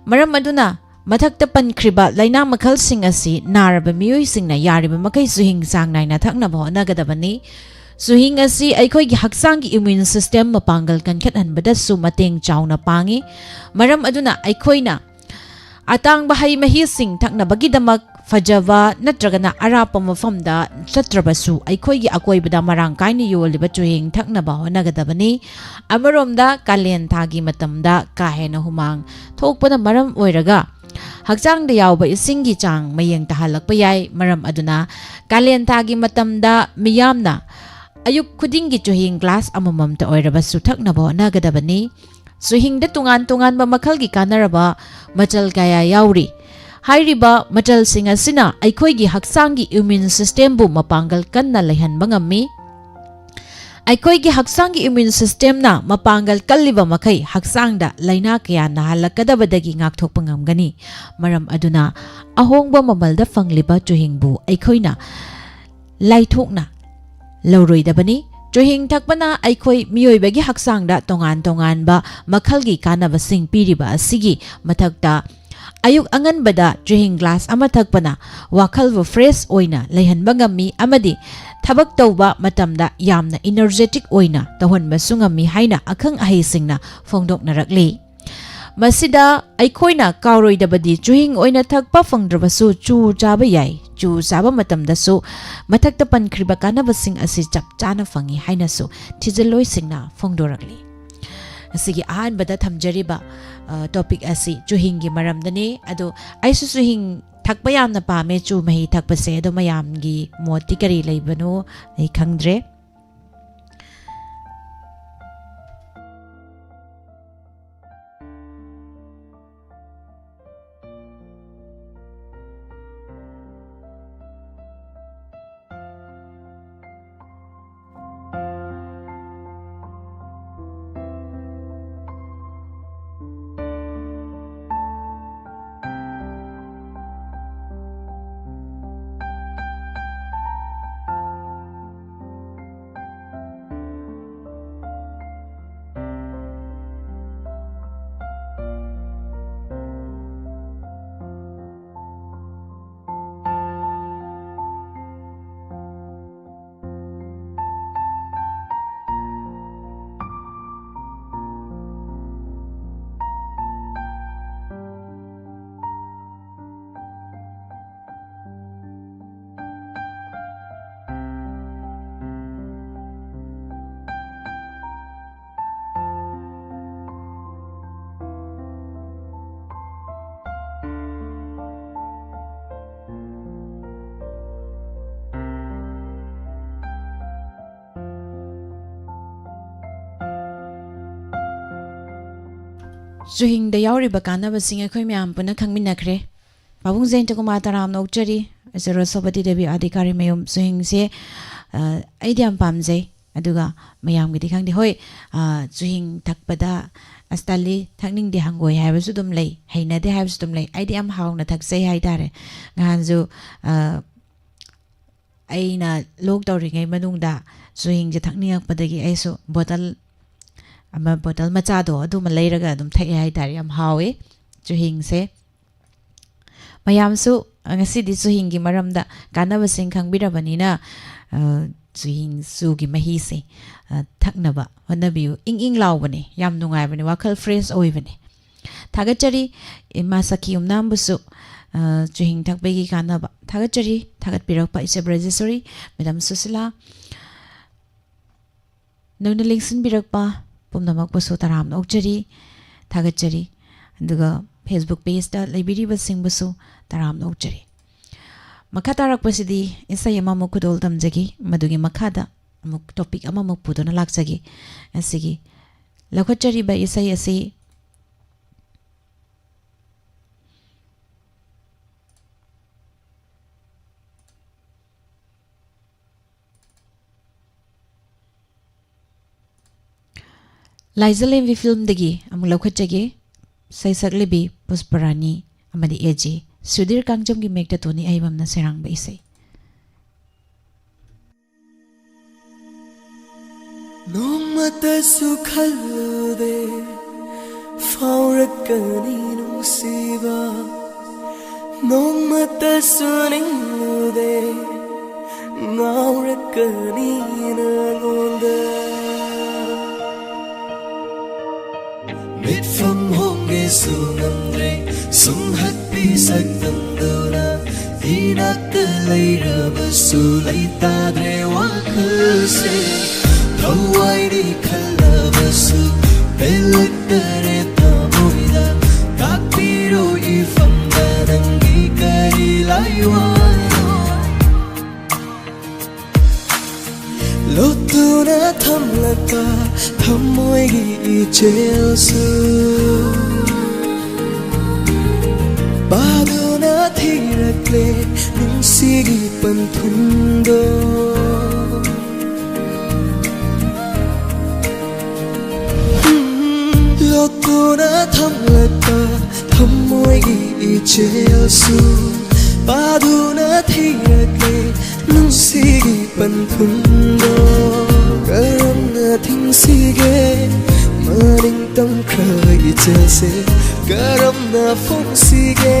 ꯃꯔꯝ ꯑꯗꯨꯅ, ꯃꯊꯛꯇ ꯄꯟꯈ꯭ꯔꯤꯕ ꯂꯥꯏꯅꯥ ꯃꯈꯜꯁꯤꯡ ꯑꯁꯤ ꯅꯥꯔꯕ ꯃꯤꯑꯣꯏꯁꯤꯡꯅ ꯌꯥꯔꯤꯕ ꯃꯈꯩ ꯆꯨꯍꯤꯡ ꯆꯥꯡ ꯅꯥꯏꯅ ꯊꯛꯅꯕ ꯍꯣꯠꯅꯒꯗꯕꯅꯤ꯫ ꯆꯨꯍꯤꯡ ꯑꯁꯤ ꯑꯩꯈꯣꯏꯒꯤ ꯍꯛꯆꯥꯡꯒꯤ immune system ꯃꯄꯥꯡꯒꯜ ꯀꯟꯈꯠꯍꯟꯕꯗꯁꯨ ꯃꯇꯦꯡ ꯆꯥꯎꯅ ꯄꯥꯡꯏ꯫ ꯃꯔꯝ ꯑꯗꯨꯅ ꯑꯩꯈꯣꯏꯅ ꯑꯇꯥꯡꯕ ꯍꯩ ꯃꯍꯤꯁꯤꯡ ꯊꯛꯅꯕꯒꯤꯗꯃꯛ ꯐꯖꯕ ꯅꯠꯇ꯭ꯔꯒꯅ ꯑꯔꯥꯞꯄ ꯃꯐꯝꯗ ꯆꯠꯇ꯭ꯔꯕꯁꯨ, ꯑꯩꯈꯣꯏꯒꯤ ꯑꯀꯣꯏꯕꯗ ꯃꯔꯥꯡ ꯀꯥꯏꯅ ꯌꯣꯜꯂꯤꯕ ꯆꯨꯍꯤꯡ ꯊꯛꯅꯕ ꯍꯣꯠꯅꯒꯗꯕꯅꯤ꯫ ꯑꯃꯔꯣꯝꯗ, ꯀꯥꯂꯦꯟ ꯊꯥꯒꯤ ꯃꯇꯝꯗ ꯀꯥ ꯍꯦꯟꯅ ꯍꯨꯃꯥꯡ ꯊꯣꯛꯄꯅ ꯃꯔꯝ ꯑꯣꯏꯔꯒ ꯍꯛꯆꯥꯡꯗ ꯌꯥꯎꯕ ꯏꯁꯤꯡꯒꯤ ꯆꯥꯡ ꯃꯌꯦꯡ ꯇꯥꯍꯜꯂꯛꯄ ꯌꯥꯏ꯫ ꯃꯔꯝ ꯑꯗꯨꯅ, ꯀꯥꯂꯦꯟ ꯊꯥꯒꯤ ꯃꯇꯝꯗ ꯃꯤꯌꯥꯝꯅ ꯑꯌꯨꯛ ꯈꯨꯗꯤꯡꯒꯤ ꯆꯨꯍꯤꯡ ꯒ꯭ꯂꯥꯁ ꯑꯃꯃꯝꯇ ꯑꯣꯏꯔꯕꯁꯨ ꯊꯛꯅꯕ ꯍꯣꯠꯅꯒꯗꯕꯅꯤ꯫ ꯆꯨꯍꯤꯡꯗ ꯇꯣꯉꯥꯟ ꯇꯣꯉꯥꯟꯕ ꯃꯈꯜꯒꯤ ꯀꯥꯟꯅꯔꯕ ꯃꯆꯜ ꯀꯌꯥ ꯌꯥꯎꯔꯤ꯫ ꯍꯥꯏꯔꯤꯕ ꯃꯆꯜꯁꯤꯡ ꯑꯁꯤꯅ ꯑꯩꯈꯣꯏꯒꯤ ꯍꯛꯆꯥꯡꯒꯤ immune system ꯕꯨ ꯃꯄꯥꯡꯒꯜ ꯀꯟꯅ ꯂꯩꯍꯟꯕ ꯉꯝꯃꯤ꯫ ꯑꯩꯈꯣꯏꯒꯤ ꯍꯛꯆꯥꯡꯒꯤ immune system ꯅ ꯃꯄꯥꯡꯒꯜ ꯀꯜꯂꯤꯕ ꯃꯈꯩ, ꯍꯛꯆꯥꯡꯗ ꯂꯥꯏꯅꯥ ꯀꯌꯥ ꯅꯥꯍꯜꯂꯛꯀꯗꯕꯗꯒꯤ ꯉꯥꯛꯊꯣꯛꯄ ꯉꯝꯒꯅꯤ꯫ ꯃꯔꯝ ꯑꯗꯨꯅ, ꯑꯍꯣꯡꯕ ꯃꯃꯜꯗ ꯐꯪꯂꯤꯕ ꯆꯨꯍꯤꯡꯕꯨ ꯑꯩꯈꯣꯏꯅ ꯂꯥꯏꯊꯣꯛꯅ ꯂꯧꯔꯣꯏꯗꯕꯅꯤ꯫ ꯆꯨꯍꯤꯡ ꯊꯛꯄꯅ ꯑꯩꯈꯣꯏ ꯃꯤꯑꯣꯏꯕꯒꯤ ꯍꯛꯆꯥꯡꯗ ꯇꯣꯉꯥꯟ ꯇꯣꯉꯥꯟꯕ ꯃꯈꯜꯒꯤ ꯀꯥꯟꯅꯕꯁꯤꯡ ꯄꯤꯔꯤꯕ ꯑꯁꯤꯒꯤ ꯃꯊꯛꯇ, ꯑꯌꯨꯛ ꯑꯉꯟꯕꯗ ꯆꯨꯍꯤꯡ ꯒ꯭ꯂꯥꯁ ꯑꯃ ꯊꯛꯄꯅ ꯋꯥꯈꯜꯕꯨ fresh ꯑꯣꯏꯅ ꯂꯩꯍꯟꯕ ꯉꯝꯃꯤ ꯑꯃꯗꯤ ꯊꯕꯛ ꯇꯧꯕ ꯃꯇꯝꯗ ꯌꯥꯝꯅ energetic ꯑꯣꯏꯅ ꯇꯧꯍꯟꯕꯁꯨ ꯉꯝꯃꯤ ꯍꯥꯏꯅ ꯑꯈꯪ ꯑꯍꯩꯁꯤꯡꯅ ꯐꯣꯡꯗꯣꯛꯅꯔꯛꯂꯤ꯫ ꯃꯁꯤꯗ ꯑꯩꯈꯣꯏꯅ ꯀꯥꯎꯔꯣꯏꯗꯕꯗꯤ, ꯆꯨꯍꯤꯡ ꯑꯣꯏꯅ ꯊꯛꯄ ꯐꯪꯗ꯭ꯔꯕꯁꯨ ꯆꯨ ꯆꯥꯕ ꯌꯥꯏ꯫ ꯆꯨ ꯆꯥꯕ ꯃꯇꯝꯗꯁꯨ ꯃꯊꯛꯇ ꯄꯟꯈ꯭ꯔꯤꯕ ꯀꯥꯟꯅꯕꯁꯤꯡ ꯑꯁꯤ ꯆꯞ ꯆꯥꯅ ꯐꯪꯏ ꯍꯥꯏꯅꯁꯨ ꯊꯤꯖꯤꯜꯂꯣꯏꯁꯤꯡꯅ ꯐꯣꯡꯗꯣꯔꯛꯂꯤ꯫ ꯑꯁꯤꯒꯤ ꯑꯍꯥꯟꯕꯗ ꯊꯝꯖꯔꯤꯕ, ꯑ, topic ꯑꯁꯤ ꯆꯨꯍꯤꯡꯒꯤ ꯃꯔꯝꯗꯅꯤ꯫ ꯑꯗꯣ ꯑꯩꯁꯨ ꯆꯨꯍꯤꯡ ꯊꯛꯄ ꯌꯥꯝꯅ ꯄꯥꯝꯃꯦ, ꯆꯨ ꯃꯍꯤ ꯊꯛꯄꯁꯦ꯫ ꯑꯗꯣ ꯃꯌꯥꯝꯒꯤ ꯃꯣꯠꯇꯤ ꯀꯔꯤ ꯂꯩꯕꯅꯣ ꯑꯩ ꯈꯪꯗ꯭ꯔꯦ꯫ ꯆꯨꯍꯤꯡꯗ ꯌꯥꯎꯔꯤꯕ ꯀꯥꯟꯅꯕꯁꯤꯡ ꯑꯩꯈꯣꯏ ꯃꯌꯥꯝ ꯄꯨꯟꯅ ꯈꯪꯃꯤꯟꯅꯈ꯭ꯔꯦ꯫ ꯄꯥꯕꯨꯡ ꯖꯌꯟꯇ ꯀꯨꯃꯥꯔ ꯇꯔꯥꯝꯅ ꯑꯣꯛꯆꯔꯤ꯫ ꯑꯩꯁꯦ ꯔꯣꯁꯣꯕꯇꯤ ꯗꯦꯕꯤ ꯑꯥꯗꯤꯀꯥꯔꯤ ꯃꯌꯨꯝ꯫ ꯆꯨꯍꯤꯡꯁꯦ, ꯑ, ꯑꯩꯗꯤ ꯌꯥꯝ ꯄꯥꯝꯖꯩ꯫ ꯑꯗꯨꯒ ꯃꯌꯥꯝꯒꯤꯗꯤ ꯈꯪꯗꯦ꯫ ꯍꯣꯏ, ꯑ, ꯆꯨꯍꯤꯡ ꯊꯛꯄꯗ "ꯑꯁ, ꯇꯜꯂꯤ, ꯊꯛꯅꯤꯡꯗꯦ, ꯍꯪꯒꯣꯏ" ꯍꯥꯏꯕꯁꯨ ꯑꯗꯨꯝ ꯂꯩ, ꯍꯩꯅꯗꯦ ꯍꯥꯏꯕꯁꯨ ꯑꯗꯨꯝ ꯂꯩ꯫ ꯑꯩꯗꯤ ꯌꯥꯝ ꯍꯥꯎꯅ ꯊꯛꯆꯩ ꯍꯥꯏꯇꯥꯔꯦ꯫ ꯅꯍꯥꯟꯁꯨ, ꯑ, ꯑꯩꯅ ꯂꯣꯛ ꯇꯧꯔꯤꯉꯩ ꯃꯅꯨꯡꯗ ꯆꯨꯍꯤꯡꯁꯦ ꯊꯛꯅꯤꯡꯉꯛꯄꯗꯒꯤ ꯑꯩꯁꯨ ꯕꯣꯇꯜ ꯑꯃ, ꯕꯣꯇꯜ ꯃꯆꯥꯗꯣ ꯑꯗꯨꯃ ꯂꯩꯔꯒ ꯑꯗꯨꯝ ꯊꯛꯑꯦ ꯍꯥꯏꯇꯥꯔꯦ꯫ ꯌꯥꯝ ꯍꯥꯎꯋꯦ ꯆꯨꯍꯤꯡꯁꯦ꯫ ꯃꯌꯥꯝꯁꯨ ꯉꯁꯤꯗꯤ ꯆꯨꯍꯤꯡꯒꯤ ꯃꯔꯝꯗ ꯀꯥꯟꯅꯕꯁꯤꯡ ꯈꯪꯕꯤꯔꯕꯅꯤꯅ, ꯑ, ꯆꯨꯍꯤꯡ ꯆꯨꯒꯤ ꯃꯍꯤꯁꯦ, ꯑ, ꯊꯛꯅꯕ ꯍꯣꯠꯅꯕꯤꯌꯨ꯫ ꯏꯪ ꯏꯪ ꯂꯥꯎꯕꯅꯦ, ꯌꯥꯝ ꯅꯨꯡꯉꯥꯏꯕꯅꯦ, ꯋꯥꯈꯜ ꯐ꯭ꯔꯦꯁ ꯑꯣꯏꯕꯅꯦ꯫ ꯊꯥꯒꯠꯆꯔꯤ ꯏꯃꯥ ꯁꯈꯤ ꯎꯝꯅꯥꯝꯕꯨꯁꯨ, ꯑ, ꯆꯨꯍꯤꯡ ꯊꯛꯄꯒꯤ ꯀꯥꯟꯅꯕ꯫ ꯊꯥꯒꯠꯆꯔꯤ ꯊꯥꯒꯠꯄꯤꯔꯛꯄ ꯏꯆꯦ ꯕ꯭ꯔꯖꯦꯁꯣꯔꯤ, ꯃꯦꯗꯥꯝ ꯁꯨꯁꯤꯂꯥ꯫ ꯅꯧꯅ ꯂꯦꯡꯁꯤꯟꯕꯤꯔꯛꯄ ꯄꯨꯝꯅꯃꯛꯄꯨꯁꯨ ꯇꯔꯥꯝꯅ ꯑꯣꯛꯆꯔꯤ, ꯊꯥꯒꯠꯆꯔꯤ꯫ ꯑꯗꯨꯒ Facebook ꯄꯦꯖꯇ ꯂꯩꯕꯤꯔꯤꯕꯁꯤꯡꯕꯨꯁꯨ ꯇꯔꯥꯝꯅ ꯑꯣꯛꯆꯔꯤ꯫ ꯃꯈꯥ ꯇꯥꯔꯛꯄꯁꯤꯗꯤ ꯏꯁꯩ ꯑꯃꯃꯨꯛ ꯈꯨꯗꯣꯜ ꯇꯝꯖꯒꯦ꯫ ꯃꯗꯨꯒꯤ ꯃꯈꯥꯗ ꯑꯃꯨꯛ ꯇꯣꯄꯤꯛ ꯑꯃꯃꯨꯛ ꯄꯨꯗꯨꯅ ꯂꯥꯛꯆꯒꯦ꯫ ꯑꯁꯤꯒꯤ ꯂꯧꯈꯠꯆꯔꯤꯕ ꯏꯁꯩ ꯑꯁꯤ ꯂꯥꯏꯖꯂꯦꯝꯕꯤ ꯐꯤꯂꯝꯗꯒꯤ ꯑꯃꯨꯛ ꯂꯧꯈꯠꯆꯒꯦ꯫ ꯁꯩꯁꯛꯂꯤꯕꯤ ꯄꯨꯁꯄꯔꯥꯅꯤ ꯑꯃꯗꯤ ꯑꯦ ꯖꯦ ꯁꯨꯙꯤꯔ ꯀꯥꯡꯖꯝꯒꯤ ꯃꯌꯦꯛꯇ ꯇꯣꯅꯤ ꯑꯍꯩꯕꯝꯅ ꯁꯩꯔꯥꯡꯕ ꯏꯁꯩ꯫ ꯅꯣꯡꯃꯇꯁꯨ ꯈꯜꯂꯨꯗꯦ ꯐꯥꯎꯔꯛꯀꯅꯤ ꯅꯨꯡꯁꯤꯕ, ꯅꯣꯡꯃꯇꯁꯨ ꯅꯤꯡꯂꯨꯗꯦ ꯉꯥꯎꯔꯛꯀꯅꯤ ꯅꯉꯣꯟꯗ꯫ ꯃꯤꯠꯐꯝ ꯍꯣꯡꯒꯦꯁꯨ ꯉꯝꯗ꯭ꯔꯦ ꯁꯨꯝꯍꯠꯄꯤ ꯁꯛꯇꯝꯗꯨꯅ, ꯏꯅꯥꯛꯇ ꯂꯩꯔꯕꯁꯨ ꯂꯩꯇꯥꯗ꯭ꯔꯦ ꯋꯥꯈꯜꯁꯦ꯫ ꯊꯋꯥꯏꯅꯤ ꯈꯜꯂꯕꯁꯨ ꯄꯦꯜꯂꯛꯇꯔꯦ ꯊꯃꯣꯏꯗ꯫ ꯇꯥꯛꯄꯤꯔꯣ ꯏꯐꯝꯗ ꯅꯪꯒꯤ ꯀꯔꯤ ꯂꯥꯏꯋꯥꯅꯣ? ꯂꯣꯠꯇꯨꯅ ꯊꯝꯂꯛꯄ ꯊꯃꯣꯏꯒꯤ ꯏꯆꯦꯜꯁꯨ ꯄꯥꯗꯨꯅ ꯊꯤꯔꯛꯂꯦ ꯅꯨꯡꯁꯤꯒꯤ ꯄꯟꯊꯨꯡꯗꯣ꯫ ꯂꯣꯠꯇꯨꯅ ꯊꯝꯂꯛꯄ ꯊꯃꯣꯏꯒꯤ ꯏꯆꯦꯜꯁꯨ ꯄꯥꯗꯨꯅ ꯊꯤꯔꯛꯂꯦ ꯅꯨꯡꯁꯤꯒꯤ ꯄꯟꯊꯨꯡꯗꯣ꯫ ꯀꯔꯝꯅ ꯊꯤꯡꯁꯤꯒꯦ ꯃꯅꯤꯡ ꯇꯝꯈ꯭ꯔꯕ ꯏꯆꯦꯜꯁꯦ? ꯀꯔꯝꯅ ꯐꯣꯡꯁꯤꯒꯦ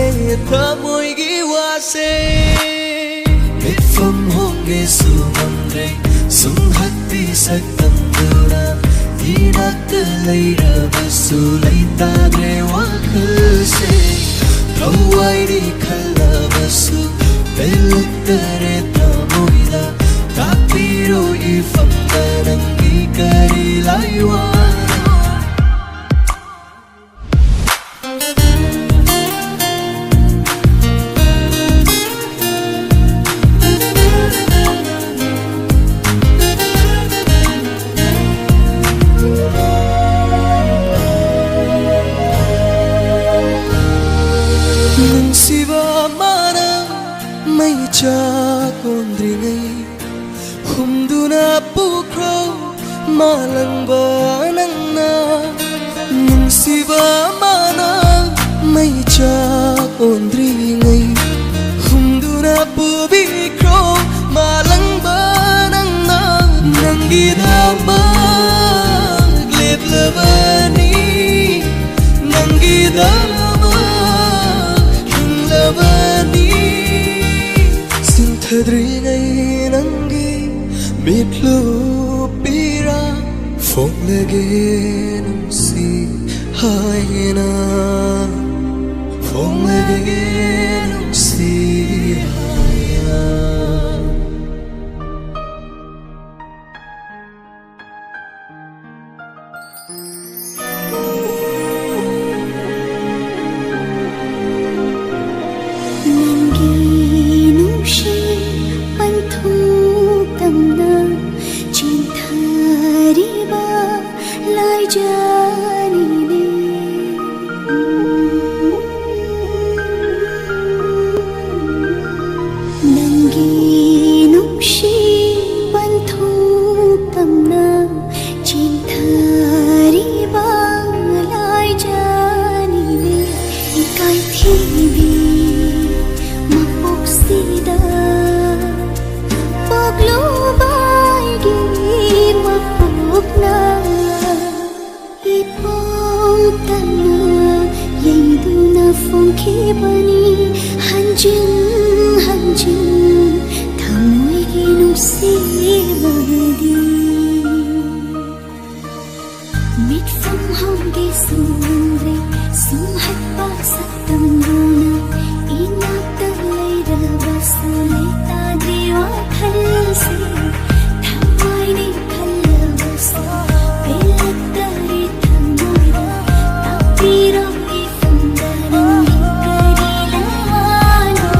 ꯊꯃꯣꯏꯒꯤ ꯋꯥꯁꯦ? ꯃꯤꯠꯐꯝ ꯍꯣꯡꯒꯦꯁꯨ ꯉꯝꯗ꯭ꯔꯦ ꯁꯨꯝꯍꯠꯄꯤ ꯁꯛꯇꯝꯗꯨꯅ꯫ ꯏꯅꯥꯛꯇ ꯂꯩꯔꯕꯁꯨ ꯂꯩꯇꯥꯗ꯭ꯔꯦ ꯋꯥꯈꯜꯁꯦ꯫ ꯊꯋꯥꯏꯅꯤ ꯈꯜꯂꯕꯁꯨ ꯄꯦꯜꯂꯛꯇꯔꯦ ꯊꯃꯣꯏꯗ꯫ ꯇꯥꯛꯄꯤꯔꯣ ꯏꯐꯝꯗ ꯅꯪꯒꯤ ꯀꯔꯤ ꯂꯥꯏꯋꯥꯅꯣ? ꯅꯨꯡꯁꯤꯕ ꯑꯃꯅ ꯃꯩꯆꯥꯛ ꯑꯣꯟꯗ꯭ꯔꯤꯉꯩ ꯍꯨꯝꯗꯨꯅ ꯄꯨꯈ꯭ꯔꯣ ꯃꯥꯂꯪꯕ ꯅꯪꯅ꯫ ꯅꯨꯡꯁꯤꯕ ꯑꯃꯅ ꯃꯩꯆꯥꯛ ꯑꯣꯟꯗ꯭ꯔꯤꯉꯩ ꯍꯨꯝꯗꯨꯅ ꯄꯨꯕꯤꯈ꯭ꯔꯣ ꯃꯥꯂꯪꯕ ꯅꯪꯅ꯫ ꯅꯪꯒꯤꯗꯃꯛ ꯂꯦꯞꯂꯕꯅꯤ, ꯅꯪꯒꯤꯗꯃꯛ ꯍꯤꯡꯂꯕꯅꯤ꯫ ꯆꯤꯡꯊꯗ꯭ꯔꯤꯉꯩ ꯅꯪꯒꯤ ꯃꯤꯠꯂꯨ ꯄꯤꯔꯥ ꯐꯣꯡꯂꯒꯦ ꯅꯨꯡꯁꯤ ꯍꯥꯏꯅ, ꯐꯣꯡꯂꯒꯦ ꯅꯨꯡꯁꯤ ꯍꯥꯏꯅ꯫ ꯅꯪꯒꯤ ꯅꯨꯡꯁꯤ ꯄꯟꯊꯨꯡ ꯇꯝꯅ ꯆꯦꯟꯊ ꯕꯅꯤ ꯍꯟꯖꯤꯟ ꯍꯟꯖꯤꯟ ꯊꯃꯣꯏꯒꯤ ꯅꯨꯡꯁꯤꯕꯗꯤ꯫ ꯃꯤꯠꯐꯝ ꯍꯧꯒꯦꯁꯨ ꯉꯝꯗ꯭ꯔꯦ ꯁꯨꯝꯍꯠꯄ ꯁꯛꯇꯝꯗꯨꯅ꯫ ꯏꯅꯥꯛꯇ ꯂꯩꯔꯕꯁꯨ ꯂꯩꯇꯥꯗ꯭ꯔꯤ ꯋꯥꯈꯜꯁꯦ꯫ ꯊꯋꯥꯏꯅꯤ ꯈꯜꯂꯕꯁꯨ ꯄꯦꯜꯂꯛꯇꯔꯦ ꯊꯃꯣꯏꯗ꯫ ꯇꯥꯛꯄꯤꯔꯣ ꯏꯐꯝꯗ ꯅꯪꯒꯤ ꯀꯔꯤ ꯂꯩꯋꯥꯅꯣ?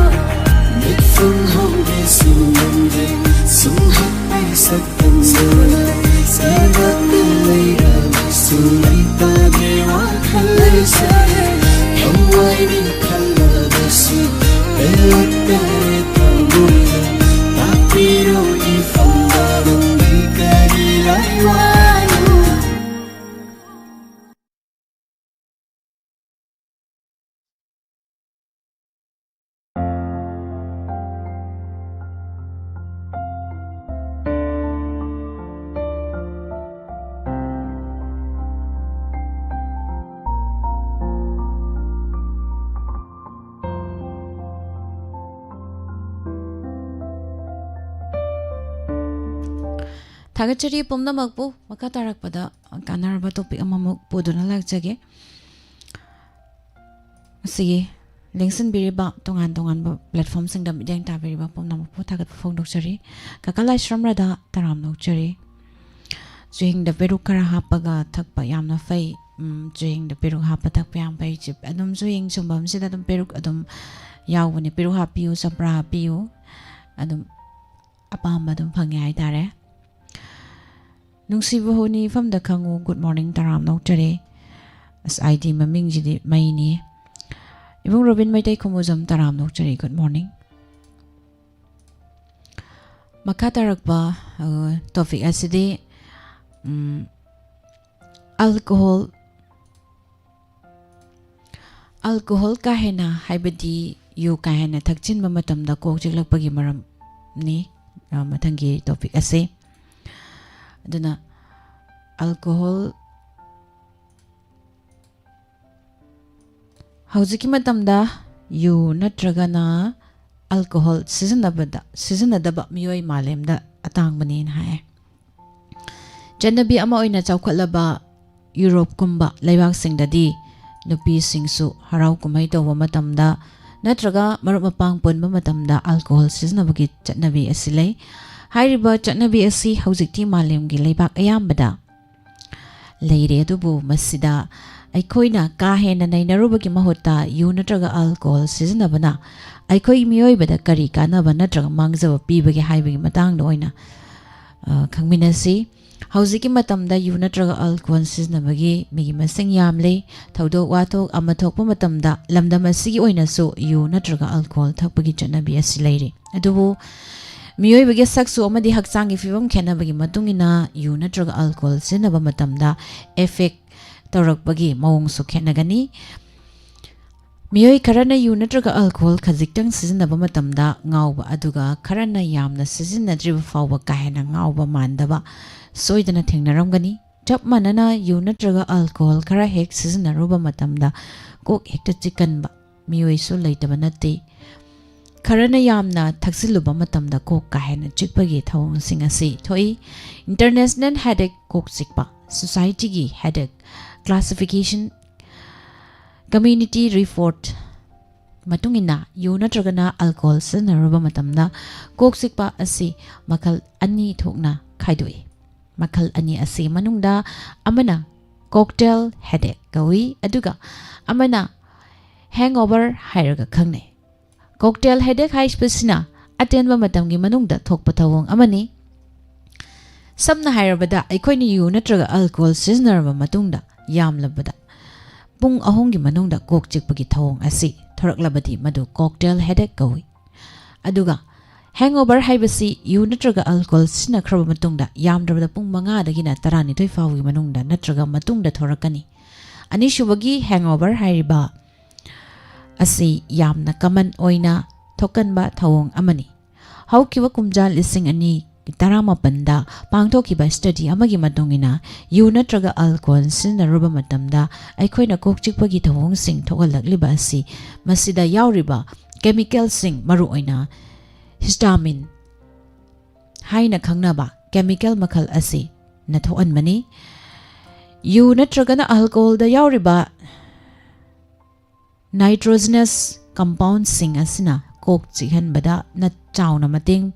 ꯃꯤꯠꯐꯝ ꯍꯧꯒꯦꯁꯨ ꯉꯝꯗ꯭ꯔꯦ ꯁꯨꯝꯍꯠꯄ ꯁꯛꯇꯝꯗꯨꯅ꯫ ꯏꯅꯥꯛꯇ ꯂꯩꯔꯕꯁꯨ ꯂꯩꯇꯥꯗ꯭ꯔꯤ ꯋꯥꯈꯜꯁꯦ꯫ ꯊꯋꯥꯏꯅꯤ ꯈꯜꯂꯕꯁꯨ ꯄꯦꯜꯂꯛꯇꯔꯦ ꯊꯃꯣꯏꯗ꯫ ꯇꯥꯛꯄꯤꯔꯣ ꯏꯐꯝꯗ ꯅꯪꯒꯤ ꯀꯔꯤ ꯂꯩꯋꯥꯅꯣ? ꯊꯥꯒꯠꯆꯔꯤ ꯄꯨꯝꯅꯃꯛꯄꯨ꯫ ꯃꯈꯥ ꯇꯥꯔꯛꯄꯗ ꯀꯥꯟꯅꯔꯕ topic ꯑꯃꯃꯨꯛ ꯄꯨꯗꯨꯅ ꯂꯥꯛꯆꯒꯦ꯫ ꯉꯁꯤꯒꯤ ꯂꯦꯡꯁꯤꯟꯕꯤꯔꯤꯕ ꯇꯣꯉꯥꯟ ꯇꯣꯉꯥꯟꯕ platformꯁꯤꯡꯗ ꯃꯤꯠꯌꯦꯡ ꯇꯥꯕꯤꯔꯤꯕ ꯄꯨꯝꯅꯃꯛꯄꯨ ꯊꯥꯒꯠꯄ ꯐꯣꯡꯗꯣꯛꯆꯔꯤ꯫ ꯀꯀꯥ ꯂꯥꯏꯁ꯭ꯔꯝ ꯔꯥꯙꯥ ꯇꯔꯥꯝꯅ ꯑꯣꯛꯆꯔꯤ꯫ ꯆꯨꯍꯤꯡꯗ ꯄꯦꯔꯨꯛ ꯈꯔ ꯍꯥꯞꯄꯒ ꯊꯛꯄ ꯌꯥꯝꯅ ꯐꯩ꯫ ꯎꯝ, ꯆꯨꯍꯤꯡꯗ ꯄꯦꯔꯨꯛ ꯍꯥꯞꯄ ꯊꯛꯄ ꯌꯥꯝ ꯐꯩ꯫ ꯆꯤ-, ꯑꯗꯨꯝ ꯆꯨꯍꯤꯡ ꯁꯨꯝꯕꯝꯁꯤꯗ ꯑꯗꯨꯝ ꯄꯦꯔꯨꯛ ꯑꯗꯨꯝ ꯌꯥꯎꯕꯅꯦ꯫ ꯄꯦꯔꯨꯛ ꯍꯥꯞꯄꯤꯌꯨ, ꯆꯝꯄ꯭ꯔꯥ ꯍꯥꯞꯄꯤꯌꯨ, ꯑꯗꯨꯝ ꯑꯄꯥꯝꯕ ꯑꯗꯨꯝ ꯐꯪꯉꯦ ꯍꯥꯏꯇꯥꯔꯦ꯫ ꯅꯨꯡꯁꯤꯕ ꯍꯧꯅꯤ ꯏꯐꯝꯗ ꯈꯪꯉꯨ, good morning ꯇꯔꯥꯝꯅ ꯑꯣꯛꯆꯔꯤ꯫ ꯑꯁ, ID ꯃꯃꯤꯡꯁꯤꯗꯤ ꯃꯩꯅꯤ꯫ ꯏꯕꯨꯡ ꯔꯣꯕꯤꯟ ꯃꯩꯇꯩ ꯈꯨꯃꯨꯖꯝ ꯇꯔꯥꯝꯅ ꯑꯣꯛꯆꯔꯤ, good morning꯫ ꯃꯈꯥ ꯇꯥꯔꯛꯄ, ꯑ, topic ꯑꯁꯤꯗꯤ, ꯎꯝ, alcohol, alcohol ꯀꯥ ꯍꯦꯟꯅ, ꯍꯥꯏꯕꯗꯤ ꯌꯨ ꯀꯥ ꯍꯦꯟꯅ ꯊꯛꯆꯤꯟꯕ ꯃꯇꯝꯗ ꯀꯣꯛ ꯆꯤꯛꯂꯛꯄꯒꯤ ꯃꯔꯝꯅꯤ, ꯑ, ꯃꯊꯪꯒꯤ topic ꯑꯁꯤ꯫ ꯑꯗꯨꯅ alcohol ꯍꯧꯖꯤꯛꯀꯤ ꯃꯇꯝꯗ ꯌꯨ ꯅꯠꯇ꯭ꯔꯒꯅ alcohol ꯁꯤꯖꯤꯟꯅꯕꯗ, ꯁꯤꯖꯤꯟꯅꯗꯕ ꯃꯤꯑꯣꯏ ꯃꯥꯂꯦꯝꯗ ꯑꯇꯥꯡꯕꯅꯦꯅ ꯍꯥꯏ꯫ ꯆꯠꯅꯕꯤ ꯑꯃ ꯑꯣꯏꯅ ꯆꯥꯎꯈꯠꯂꯕ ꯌꯨꯔꯣꯞꯀꯨꯝꯕ ꯂꯩꯕꯥꯛꯁꯤꯡꯗꯗꯤ ꯅꯨꯄꯤꯁꯤꯡꯁꯨ ꯍꯔꯥꯎ ꯀꯨꯝꯍꯩ ꯇꯧꯕ ꯃꯇꯝꯗ ꯅꯠꯇ꯭ꯔꯒ ꯃꯔꯨꯞ ꯃꯄꯥꯡ ꯄꯨꯟꯕ ꯃꯇꯝꯗ alcohol ꯁꯤꯖꯤꯟꯅꯕꯒꯤ ꯆꯠꯅꯕꯤ ꯑꯁꯤ ꯂꯩ꯫ ꯍꯥꯏꯔꯤꯕ ꯆꯠꯅꯕꯤ ꯑꯁꯤ ꯍꯧꯖꯤꯛꯇꯤ ꯃꯥꯂꯦꯝꯒꯤ ꯂꯩꯕꯥꯛ ꯑꯌꯥꯝꯕꯗ ꯂꯩꯔꯦ꯫ ꯑꯗꯨꯕꯨ ꯃꯁꯤꯗ ꯑꯩꯈꯣꯏꯅ ꯀꯥ ꯍꯦꯟꯅ ꯅꯩꯅꯔꯨꯕꯒꯤ ꯃꯍꯨꯠꯇ ꯌꯨ ꯅꯠꯇ꯭ꯔꯒ alcohol ꯁꯤꯖꯤꯟꯅꯕꯅ ꯑꯩꯈꯣꯏ ꯃꯤꯑꯣꯏꯕꯗ ꯀꯔꯤ ꯀꯥꯟꯅꯕ ꯅꯠꯇ꯭ꯔꯒ ꯃꯥꯡꯖꯕ ꯄꯤꯕꯒꯦ ꯍꯥꯏꯕꯒꯤ ꯃꯇꯥꯡꯗ ꯑꯣꯏꯅ, ꯑ, ꯈꯪꯃꯤꯟꯅꯁꯤ꯫ ꯍꯧꯖꯤꯛꯀꯤ ꯃꯇꯝꯗ ꯌꯨ ꯅꯠꯇ꯭ꯔꯒ alcohol ꯁꯤꯖꯤꯟꯅꯕꯒꯤ ꯃꯤꯒꯤ ꯃꯁꯤꯡ ꯌꯥꯝꯂꯦ꯫ ꯊꯧꯗꯣꯛ ꯋꯥꯊꯣꯛ ꯑꯃ ꯊꯣꯛꯄ ꯃꯇꯝꯗ ꯂꯝꯗꯝ ꯑꯁꯤꯒꯤ ꯑꯣꯏꯅꯁꯨ ꯌꯨ ꯅꯠꯇ꯭ꯔꯒ alcohol ꯊꯛꯄꯒꯤ ꯆꯠꯅꯕꯤ ꯑꯁꯤ ꯂꯩꯔꯤ꯫ ꯑꯗꯨꯕꯨ ꯃꯤꯑꯣꯏꯕꯒꯤ ꯁꯛꯁꯨ ꯑꯃꯗꯤ ꯍꯛꯆꯥꯡꯒꯤ ꯐꯤꯕꯝ ꯈꯦꯠꯅꯕꯒꯤ ꯃꯇꯨꯡ ꯏꯟꯅ ꯌꯨ ꯅꯠꯇ꯭ꯔꯒ alcohol ꯁꯤꯖꯤꯟꯅꯕ ꯃꯇꯝꯗ effect ꯇꯧꯔꯛꯄꯒꯤ ꯃꯑꯣꯡꯁꯨ ꯈꯦꯠꯅꯒꯅꯤ꯫ ꯃꯤꯑꯣꯏ ꯈꯔꯅ ꯌꯨ ꯅꯠꯇ꯭ꯔꯒ alcohol ꯈꯖꯤꯛꯇꯪ ꯁꯤꯖꯤꯟꯅꯕ ꯃꯇꯝꯗ ꯉꯥꯎꯕ, ꯑꯗꯨꯒ ꯈꯔꯅ ꯌꯥꯝꯅ ꯁꯤꯖꯤꯟꯅꯗ꯭ꯔꯤꯕ ꯐꯥꯎꯕ ꯀꯥ ꯍꯦꯟꯅ ꯉꯥꯎꯕ ꯃꯥꯟꯗꯕ ꯁꯣꯏꯗꯅ ꯊꯦꯡꯅꯔꯝꯒꯅꯤ꯫ ꯆꯞ ꯃꯥꯟꯅꯅ ꯌꯨ ꯅꯠꯇ꯭ꯔꯒ alcohol ꯈꯔ ꯍꯦꯛ ꯁꯤꯖꯤꯟꯅꯔꯨꯕ ꯃꯇꯝꯗ ꯀꯣꯛ ꯍꯦꯛꯇ ꯆꯤꯛꯀꯟꯕ ꯃꯤꯑꯣꯏꯁꯨ ꯂꯩꯇꯕ ꯅꯠꯇꯦ꯫ ꯈꯔꯅ ꯌꯥꯝꯅ ꯊꯛꯆꯤꯜꯂꯨꯕ ꯃꯇꯝꯗ ꯀꯣꯛ ꯀꯥ ꯍꯦꯟꯅ ꯆꯤꯛꯄꯒꯤ ꯊꯧꯑꯣꯡꯁꯤꯡ ꯑꯁꯤ ꯊꯣꯛꯏ꯫ International headache, ꯀꯣꯛ ꯆꯤꯛꯄ, society ꯒꯤ headache classification, community report ꯃꯇꯨꯡ ꯏꯟꯅ ꯌꯨ ꯅꯠꯇ꯭ꯔꯒꯅ alcohol ꯁꯤꯖꯤꯟꯅꯔꯨꯕ ꯃꯇꯝꯗ ꯀꯣꯛ ꯆꯤꯛꯄ ꯑꯁꯤ ꯃꯈꯜ ꯑꯅꯤ ꯊꯣꯛꯅ ꯈꯥꯏꯗꯣꯛꯏ꯫ ꯃꯈꯜ ꯑꯅꯤ ꯑꯁꯤꯒꯤ ꯃꯅꯨꯡꯗ ꯑꯃꯅ cocktail headache ꯀꯧꯏ, ꯑꯗꯨꯒ ꯑꯃꯅ hangover ꯍꯥꯏꯔꯒ ꯈꯪꯅꯩ꯫ Cocktail headache ꯍꯥꯏꯕꯁꯤꯅ ꯑꯇꯦꯟꯕ ꯃꯇꯝꯒꯤ ꯃꯅꯨꯡꯗ ꯊꯣꯛꯄ ꯊꯧꯑꯣꯡ ꯑꯃꯅꯤ꯫ ꯁꯝꯅ ꯍꯥꯏꯔꯕꯗ, ꯑꯩꯈꯣꯏꯅ ꯌꯨ ꯅꯠꯇ꯭ꯔꯒ alcohol ꯁꯤꯖꯤꯟꯅꯔꯕ ꯃꯇꯨꯡꯗ ꯌꯥꯝꯂꯕꯗ ꯄꯨꯡ ꯑꯍꯨꯝꯒꯤ ꯃꯅꯨꯡꯗ ꯀꯣꯛ ꯆꯤꯛꯄꯒꯤ ꯊꯧꯑꯣꯡ ꯑꯁꯤ ꯊꯣꯔꯛꯂꯕꯗꯤ ꯃꯗꯨ cocktail headache ꯀꯧꯏ꯫ ꯑꯗꯨꯒ hangover ꯍꯥꯏꯕꯁꯤ ꯌꯨ ꯅꯠꯇ꯭ꯔꯒ alcohol ꯁꯤꯖꯤꯟꯅꯈ꯭ꯔꯕ ꯃꯇꯨꯡꯗ ꯌꯥꯝꯗ꯭ꯔꯕꯗ ꯄꯨꯡ ꯃꯉꯥꯗꯒꯤꯅ ꯇꯔꯥꯅꯤꯊꯣꯏ ꯐꯥꯎꯒꯤ ꯃꯅꯨꯡꯗ ꯅꯠꯇ꯭ꯔꯒ ꯃꯇꯨꯡꯗ ꯊꯣꯔꯛꯀꯅꯤ꯫ ꯑꯅꯤꯁꯨꯕꯒꯤ hangover ꯍꯥꯏꯔꯤꯕ ꯑꯁꯤ ꯌꯥꯝꯅ common ꯑꯣꯏꯅ ꯊꯣꯛꯀꯟꯕ ꯊꯧꯑꯣꯡ ꯑꯃꯅꯤ꯫ ꯍꯧꯈꯤꯕ ꯀꯨꯝꯖꯥ ꯂꯤꯁꯤꯡ ꯑꯅꯤ ꯇꯔꯥꯃꯥꯄꯟꯗ ꯄꯥꯡꯊꯣꯛꯈꯤꯕ ꯁ꯭ꯇꯗꯤ ꯑꯃꯒꯤ ꯃꯇꯨꯡ ꯏꯟꯅ, ꯌꯨ ꯅꯠꯇ꯭ꯔꯒ ꯑꯜꯀꯣꯍꯣꯜ ꯁꯤꯖꯤꯟꯅꯔꯨꯕ ꯃꯇꯝꯗ ꯑꯩꯈꯣꯏꯅ ꯀꯣꯛ ꯆꯤꯛꯄꯒꯤ ꯊꯧꯑꯣꯡꯁꯤꯡ ꯊꯣꯛꯍꯜꯂꯛꯂꯤꯕ ꯑꯁꯤ ꯃꯁꯤꯗ ꯌꯥꯎꯔꯤꯕ ꯀꯦꯃꯤꯀꯦꯜꯁꯤꯡ, ꯃꯔꯨꯑꯣꯏꯅ ꯍꯤꯁꯇꯥꯃꯤꯟ ꯍꯥꯏꯅ ꯈꯪꯅꯕ ꯀꯦꯃꯤꯀꯦꯜ ꯃꯈꯜ ꯑꯁꯤꯅ ꯊꯣꯛꯍꯟꯕꯅꯤ꯫ ꯌꯨ ꯅꯠꯇ꯭ꯔꯒꯅ ꯑꯜꯀꯣꯍꯣꯜꯗ ꯌꯥꯎꯔꯤꯕ ꯅꯥꯏꯇ꯭ꯔꯣꯖꯤꯅꯁ ꯀꯝꯄꯥꯎꯟꯁꯤꯡ ꯑꯁꯤꯅ ꯀꯣꯛ ꯆꯤꯛꯍꯟꯕꯗ ꯅ-, ꯆꯥꯎꯅ ꯃꯇꯦꯡ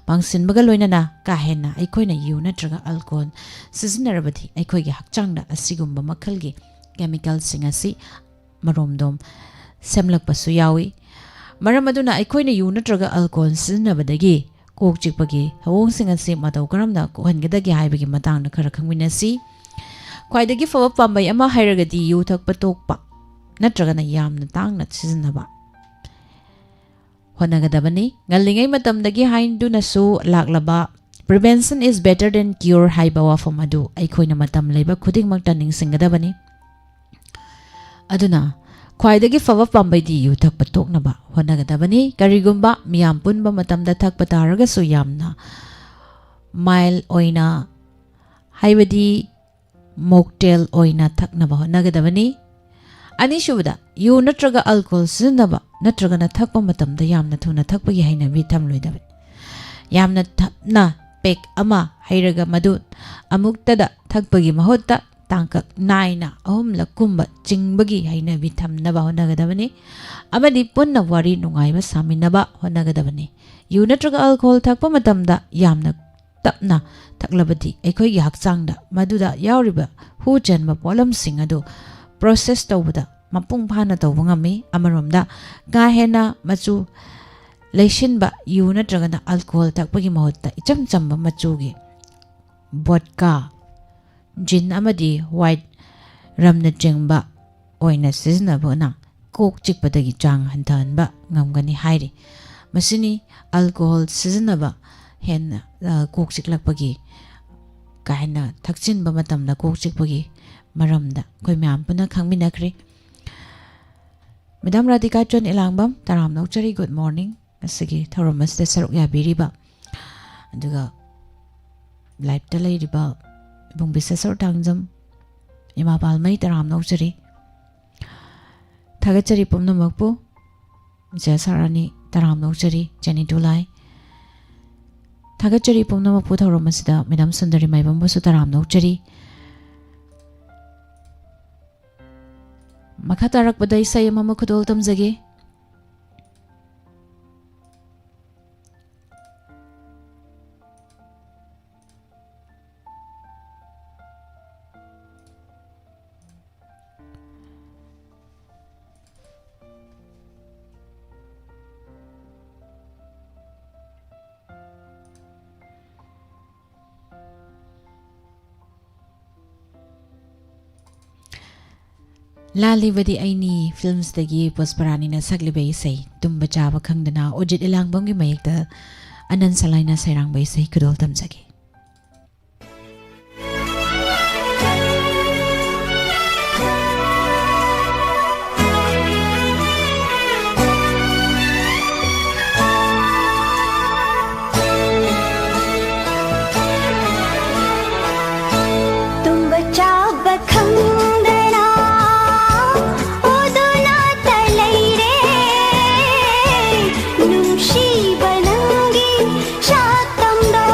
ꯄꯥꯡꯁꯤꯟꯕꯒ ꯂꯣꯏꯅꯅ, ꯀꯥ ꯍꯦꯟꯅ ꯑꯩꯈꯣꯏꯅ ꯌꯨ ꯅꯠꯇ꯭ꯔꯒ ꯑꯜꯀꯣꯍꯣꯜ ꯁꯤꯖꯤꯟꯅꯔꯕꯗꯤ ꯑꯩꯈꯣꯏꯒꯤ ꯍꯛꯆꯥꯡꯗ ꯑꯁꯤꯒꯨꯝꯕ ꯃꯈꯜꯒꯤ ꯀꯦꯃꯤꯀꯦꯜꯁꯤꯡ ꯑꯁꯤ ꯃꯔꯣꯝꯗꯣꯝ ꯁꯦꯝꯂꯛꯄꯁꯨ ꯌꯥꯎꯏ꯫ ꯃꯔꯝ ꯑꯗꯨꯅ ꯑꯩꯈꯣꯏꯅ ꯌꯨ ꯅꯠꯇ꯭ꯔꯒ ꯑꯜꯀꯣꯍꯣꯜ ꯁꯤꯖꯤꯟꯅꯕꯗꯒꯤ ꯀꯣꯛ ꯆꯤꯛꯄꯒꯤ ꯊꯧꯑꯣꯡꯁꯤꯡ ꯑꯁꯤ ꯃꯇꯧ ꯀꯔꯝꯅ ꯀꯣꯛꯍꯟꯒꯗꯒꯦ ꯍꯥꯏꯕꯒꯤ ꯃꯇꯥꯡꯗ ꯈꯔ ꯈꯪꯃꯤꯟꯅꯁꯤ꯫ ꯈ꯭ꯋꯥꯏꯗꯒꯤ ꯐꯕ ꯄꯥꯝꯕꯩ ꯑꯃ ꯍꯥꯏꯔꯒꯗꯤ ꯌꯨ ꯊꯛꯄ ꯇꯣꯛꯄ ꯅꯠꯇ꯭ꯔꯒꯅ ꯌꯥꯝꯅ ꯇꯥꯡꯅ ꯁꯤꯖꯤꯟꯅꯕ ꯍꯣꯠꯅꯒꯗꯕꯅꯤ꯫ ꯉꯜꯂꯤꯉꯩ ꯃꯇꯝꯗꯒꯤ ꯍꯥꯏꯗꯨꯅꯁꯨ ꯂꯥꯛꯂꯕ "Prevention is better than cure" ꯍꯥꯏꯕ ꯋꯥꯐꯝ ꯑꯗꯨ ꯑꯩꯈꯣꯏꯅ ꯃꯇꯝ ꯂꯩꯕ ꯈꯨꯗꯤꯡꯃꯛꯇ ꯅꯤꯡꯁꯤꯡꯒꯗꯕꯅꯤ꯫ ꯑꯗꯨꯅ ꯈ꯭ꯋꯥꯏꯗꯒꯤ ꯐꯕ ꯄꯥꯝꯕꯩꯗꯤ ꯌꯨ ꯊꯛꯄ ꯇꯣꯛꯅꯕ ꯍꯣꯠꯅꯒꯗꯕꯅꯤ꯫ ꯀꯔꯤꯒꯨꯝꯕ ꯃꯤꯌꯥꯝ ꯄꯨꯟꯕ ꯃꯇꯝꯗ ꯊꯛꯄ ꯇꯥꯔꯒꯁꯨ ꯌꯥꯝꯅ ꯃꯥꯏꯜ ꯑꯣꯏꯅ, ꯍꯥꯏꯕꯗꯤ ꯃꯣꯛꯇꯦꯜ ꯑꯣꯏꯅ ꯊꯛꯅꯕ ꯍꯣꯠꯅꯒꯗꯕꯅꯤ꯫ ꯑꯅꯤꯁꯨꯕꯗ, ꯌꯨ ꯅꯠꯇ꯭ꯔꯒ ꯑꯜꯀꯣꯍꯣꯜ ꯁꯤꯖꯤꯟꯅꯕ ꯅꯠꯇ꯭ꯔꯒꯅ ꯊꯛꯄ ꯃꯇꯝꯗ ꯌꯥꯝꯅ ꯊꯨꯅ ꯊꯛꯄꯒꯤ ꯍꯩꯅꯕꯤ ꯊꯝꯂꯣꯏꯗꯕꯅꯤ꯫ ꯌꯥꯝꯅ ꯊꯞꯅ ꯄꯦꯛ ꯑꯃ ꯍꯩꯔꯒ ꯃꯗꯨ ꯑꯃꯨꯛꯇꯗ ꯊꯛꯄꯒꯤ ꯃꯍꯨꯠꯇ ꯇꯥꯡꯀꯛ ꯅꯥꯏꯅ ꯑꯍꯨꯝꯂꯛ ꯀꯨꯝꯕ ꯆꯤꯡꯕꯒꯤ ꯍꯩꯅꯕꯤ ꯊꯝꯅꯕ ꯍꯣꯠꯅꯒꯗꯕꯅꯤ꯫ ꯑꯃꯗꯤ ꯄꯨꯟꯅ ꯋꯥꯔꯤ ꯅꯨꯡꯉꯥꯏꯕ ꯁꯥꯃꯤꯟꯅꯕ ꯍꯣꯠꯅꯒꯗꯕꯅꯤ꯫ ꯌꯨ ꯅꯠꯇ꯭ꯔꯒ ꯑꯜꯀꯣꯍꯣꯜ ꯊꯛꯄ ꯃꯇꯝꯗ ꯌꯥꯝꯅ ꯇꯞꯅ ꯊꯛꯂꯕꯗꯤ ꯑꯩꯈꯣꯏꯒꯤ ꯍꯛꯆꯥꯡꯗ ꯃꯗꯨꯗ ꯌꯥꯎꯔꯤꯕ ꯍꯨ ꯆꯦꯟꯕ ꯄꯣꯠꯂꯝꯁꯤꯡ ꯑꯗꯨ ꯄ꯭ꯔꯣꯁꯦꯁ ꯇꯧꯕꯗ ꯃꯄꯨꯡ ꯐꯥꯅ ꯇꯧꯕ ꯉꯝꯃꯤ꯫ ꯑꯃꯔꯣꯝꯗ, ꯀꯥ ꯍꯦꯟꯅ ꯃꯆꯨ ꯂꯩꯁꯤꯟꯕ ꯌꯨ ꯅꯠꯇ꯭ꯔꯒꯅ ꯑꯜꯀꯣꯍꯣꯜ ꯊꯛꯄꯒꯤ ꯃꯍꯨꯠꯇ ꯏꯆꯝ ꯆꯝꯕ ꯃꯆꯨꯒꯤ ꯚꯣꯗꯀꯥ, ꯖꯤꯟ ꯑꯃꯗꯤ ꯋꯥꯏꯠ ꯔꯝꯅꯆꯤꯡꯕ ꯑꯣꯏꯅ ꯁꯤꯖꯤꯟꯅꯕꯅ ꯀꯣꯛ ꯆꯤꯛꯄꯗꯒꯤ ꯆꯥꯡ ꯍꯟꯊꯍꯟꯕ ꯉꯝꯒꯅꯤ ꯍꯥꯏꯔꯤ꯫ ꯃꯁꯤꯅꯤ ꯑꯜꯀꯣꯍꯣꯜ ꯁꯤꯖꯤꯟꯅꯕ ꯍꯦꯟꯅ, ꯑ, ꯀꯣꯛ ꯆꯤꯛꯂꯛꯄꯒꯤ, ꯀꯥ ꯍꯦꯟꯅ ꯊꯛꯆꯤꯟꯕ ꯃꯇꯝꯗ ꯀꯣꯛ ꯆꯤꯛꯄꯒꯤ ꯃꯔꯝꯗ ꯑꯩꯈꯣꯏ ꯃꯌꯥꯝ ꯄꯨꯟꯅ ꯈꯪꯃꯤꯟꯅꯈ꯭ꯔꯦ꯫ ꯃꯦꯗꯥꯝ ꯔꯥꯙꯤꯀꯥ ꯆꯟ ꯏꯂꯥꯡꯕꯝ, ꯇꯔꯥꯝꯅ ꯑꯣꯛꯆꯔꯤ꯫ Good morning꯫ ꯉꯁꯤꯒꯤ ꯊꯧꯔꯝ ꯑꯁꯤꯗ ꯁꯔꯨꯛ ꯌꯥꯕꯤꯔꯤꯕ, ꯑꯗꯨꯒ ꯂꯥꯏꯞꯇ ꯂꯩꯔꯤꯕ ꯏꯕꯨꯡ ꯕꯤꯁꯦꯁꯣꯔ ꯊꯥꯡꯖꯝ, ꯏꯃꯥ ꯄꯥꯜꯃꯩ, ꯇꯔꯥꯝꯅ ꯑꯣꯛꯆꯔꯤ꯫ ꯊꯥꯒꯠꯆꯔꯤ ꯄꯨꯝꯅꯃꯛꯄꯨ꯫ ꯏꯆꯦ ꯁꯥꯔꯥꯅꯤ, ꯇꯔꯥꯝꯅ ꯑꯣꯛꯆꯔꯤ꯫ ꯏꯆꯦ ꯅꯤꯇꯨꯂꯥꯏ, ꯊꯥꯒꯠꯆꯔꯤ ꯄꯨꯝꯅꯃꯛꯄꯨ꯫ ꯊꯧꯔꯝ ꯑꯁꯤꯗ ꯃꯦꯗꯥꯝ ꯁꯨꯟꯗꯔꯤ ꯃꯥꯏꯕꯝꯕꯨꯁꯨ ꯇꯔꯥꯝꯅ ꯑꯣꯛꯆꯔꯤ꯫ ꯃꯈꯥ ꯇꯥꯔꯛꯄꯗ ꯏꯁꯩ ꯑꯃꯃꯨꯛ ꯈꯨꯗꯣꯜ ꯇꯝꯖꯒꯦ꯫ ꯂꯥꯜꯂꯤꯕꯗꯤ ꯑꯩꯅꯤ ꯐꯤꯜꯝꯁꯇꯒꯤ ꯄꯨꯁꯄꯔꯥꯅꯤꯅ ꯁꯛꯂꯤꯕ ꯏꯁꯩ ꯇꯨꯝꯕ ꯆꯥꯕ ꯈꯪꯗꯅ, ꯑꯣꯖꯤꯠ ꯏꯂꯥꯡꯕꯝꯒꯤ ꯃꯌꯦꯛꯇ ꯑꯅꯟ ꯁꯂꯥꯏꯅ ꯁꯩꯔꯥꯡꯕ ꯏꯁꯩ ꯈꯨꯗꯣꯜ ꯇꯝꯖꯒꯦ꯫ ꯇꯨꯝꯕ ꯆꯥꯕ ꯈꯪꯗꯅ ꯎꯗꯨꯅꯇ ꯂꯩꯔꯦ, ꯅꯨꯡꯁꯤꯕ ꯅꯪꯒꯤ ꯁꯛꯇꯝꯗꯣ꯫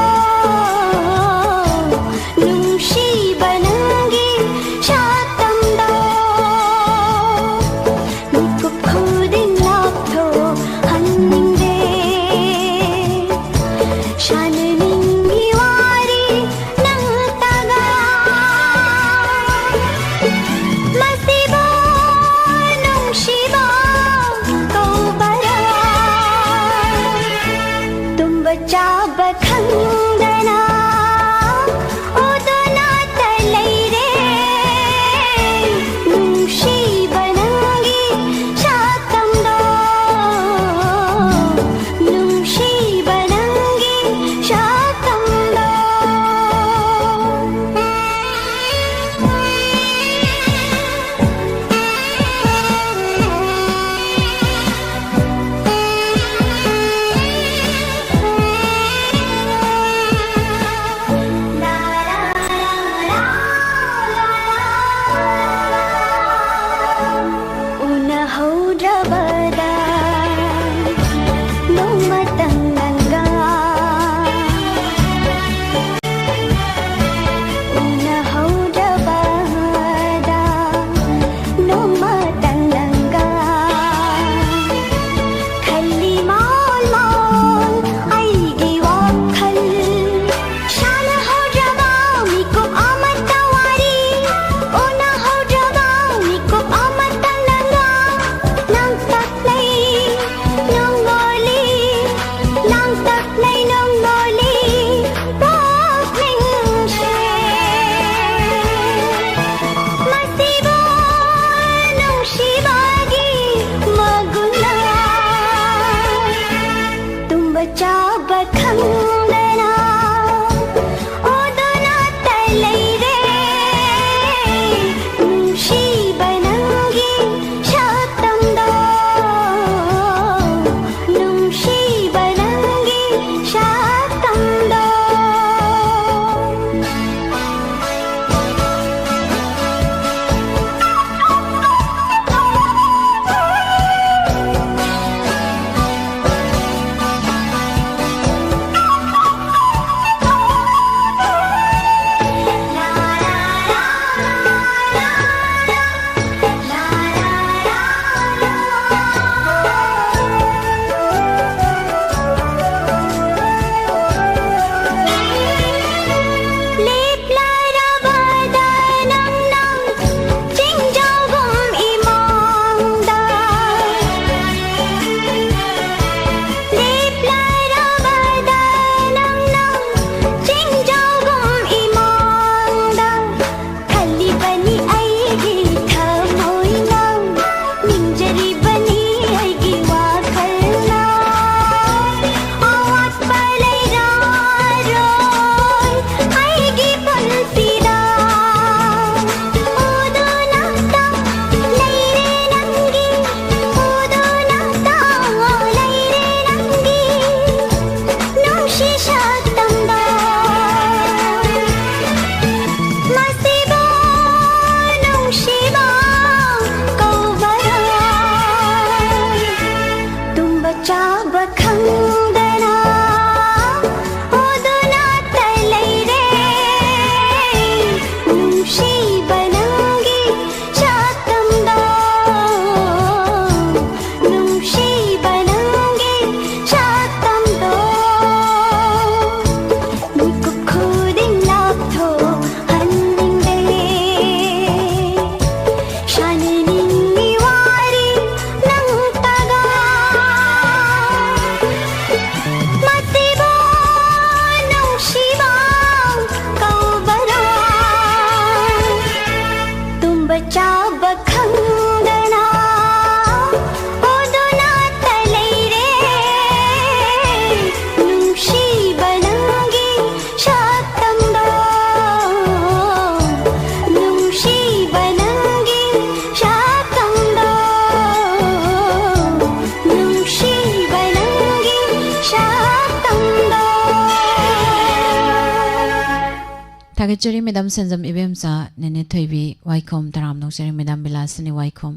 ꯊꯥꯒꯠꯆꯔꯤ ꯃꯦꯗꯥꯝ ꯁꯦꯟꯖꯝ ꯏꯕꯦꯝꯆꯥ, ꯅꯦꯅꯦ ꯊꯣꯏꯕꯤ ꯋꯥꯏꯈꯣꯝ ꯇꯔꯥꯝꯅ ꯑꯣꯛꯆꯔꯤ, ꯃꯦꯗꯥꯝ ꯕꯤꯂꯥꯁꯤꯅꯤ ꯋꯥꯏꯈꯣꯝ,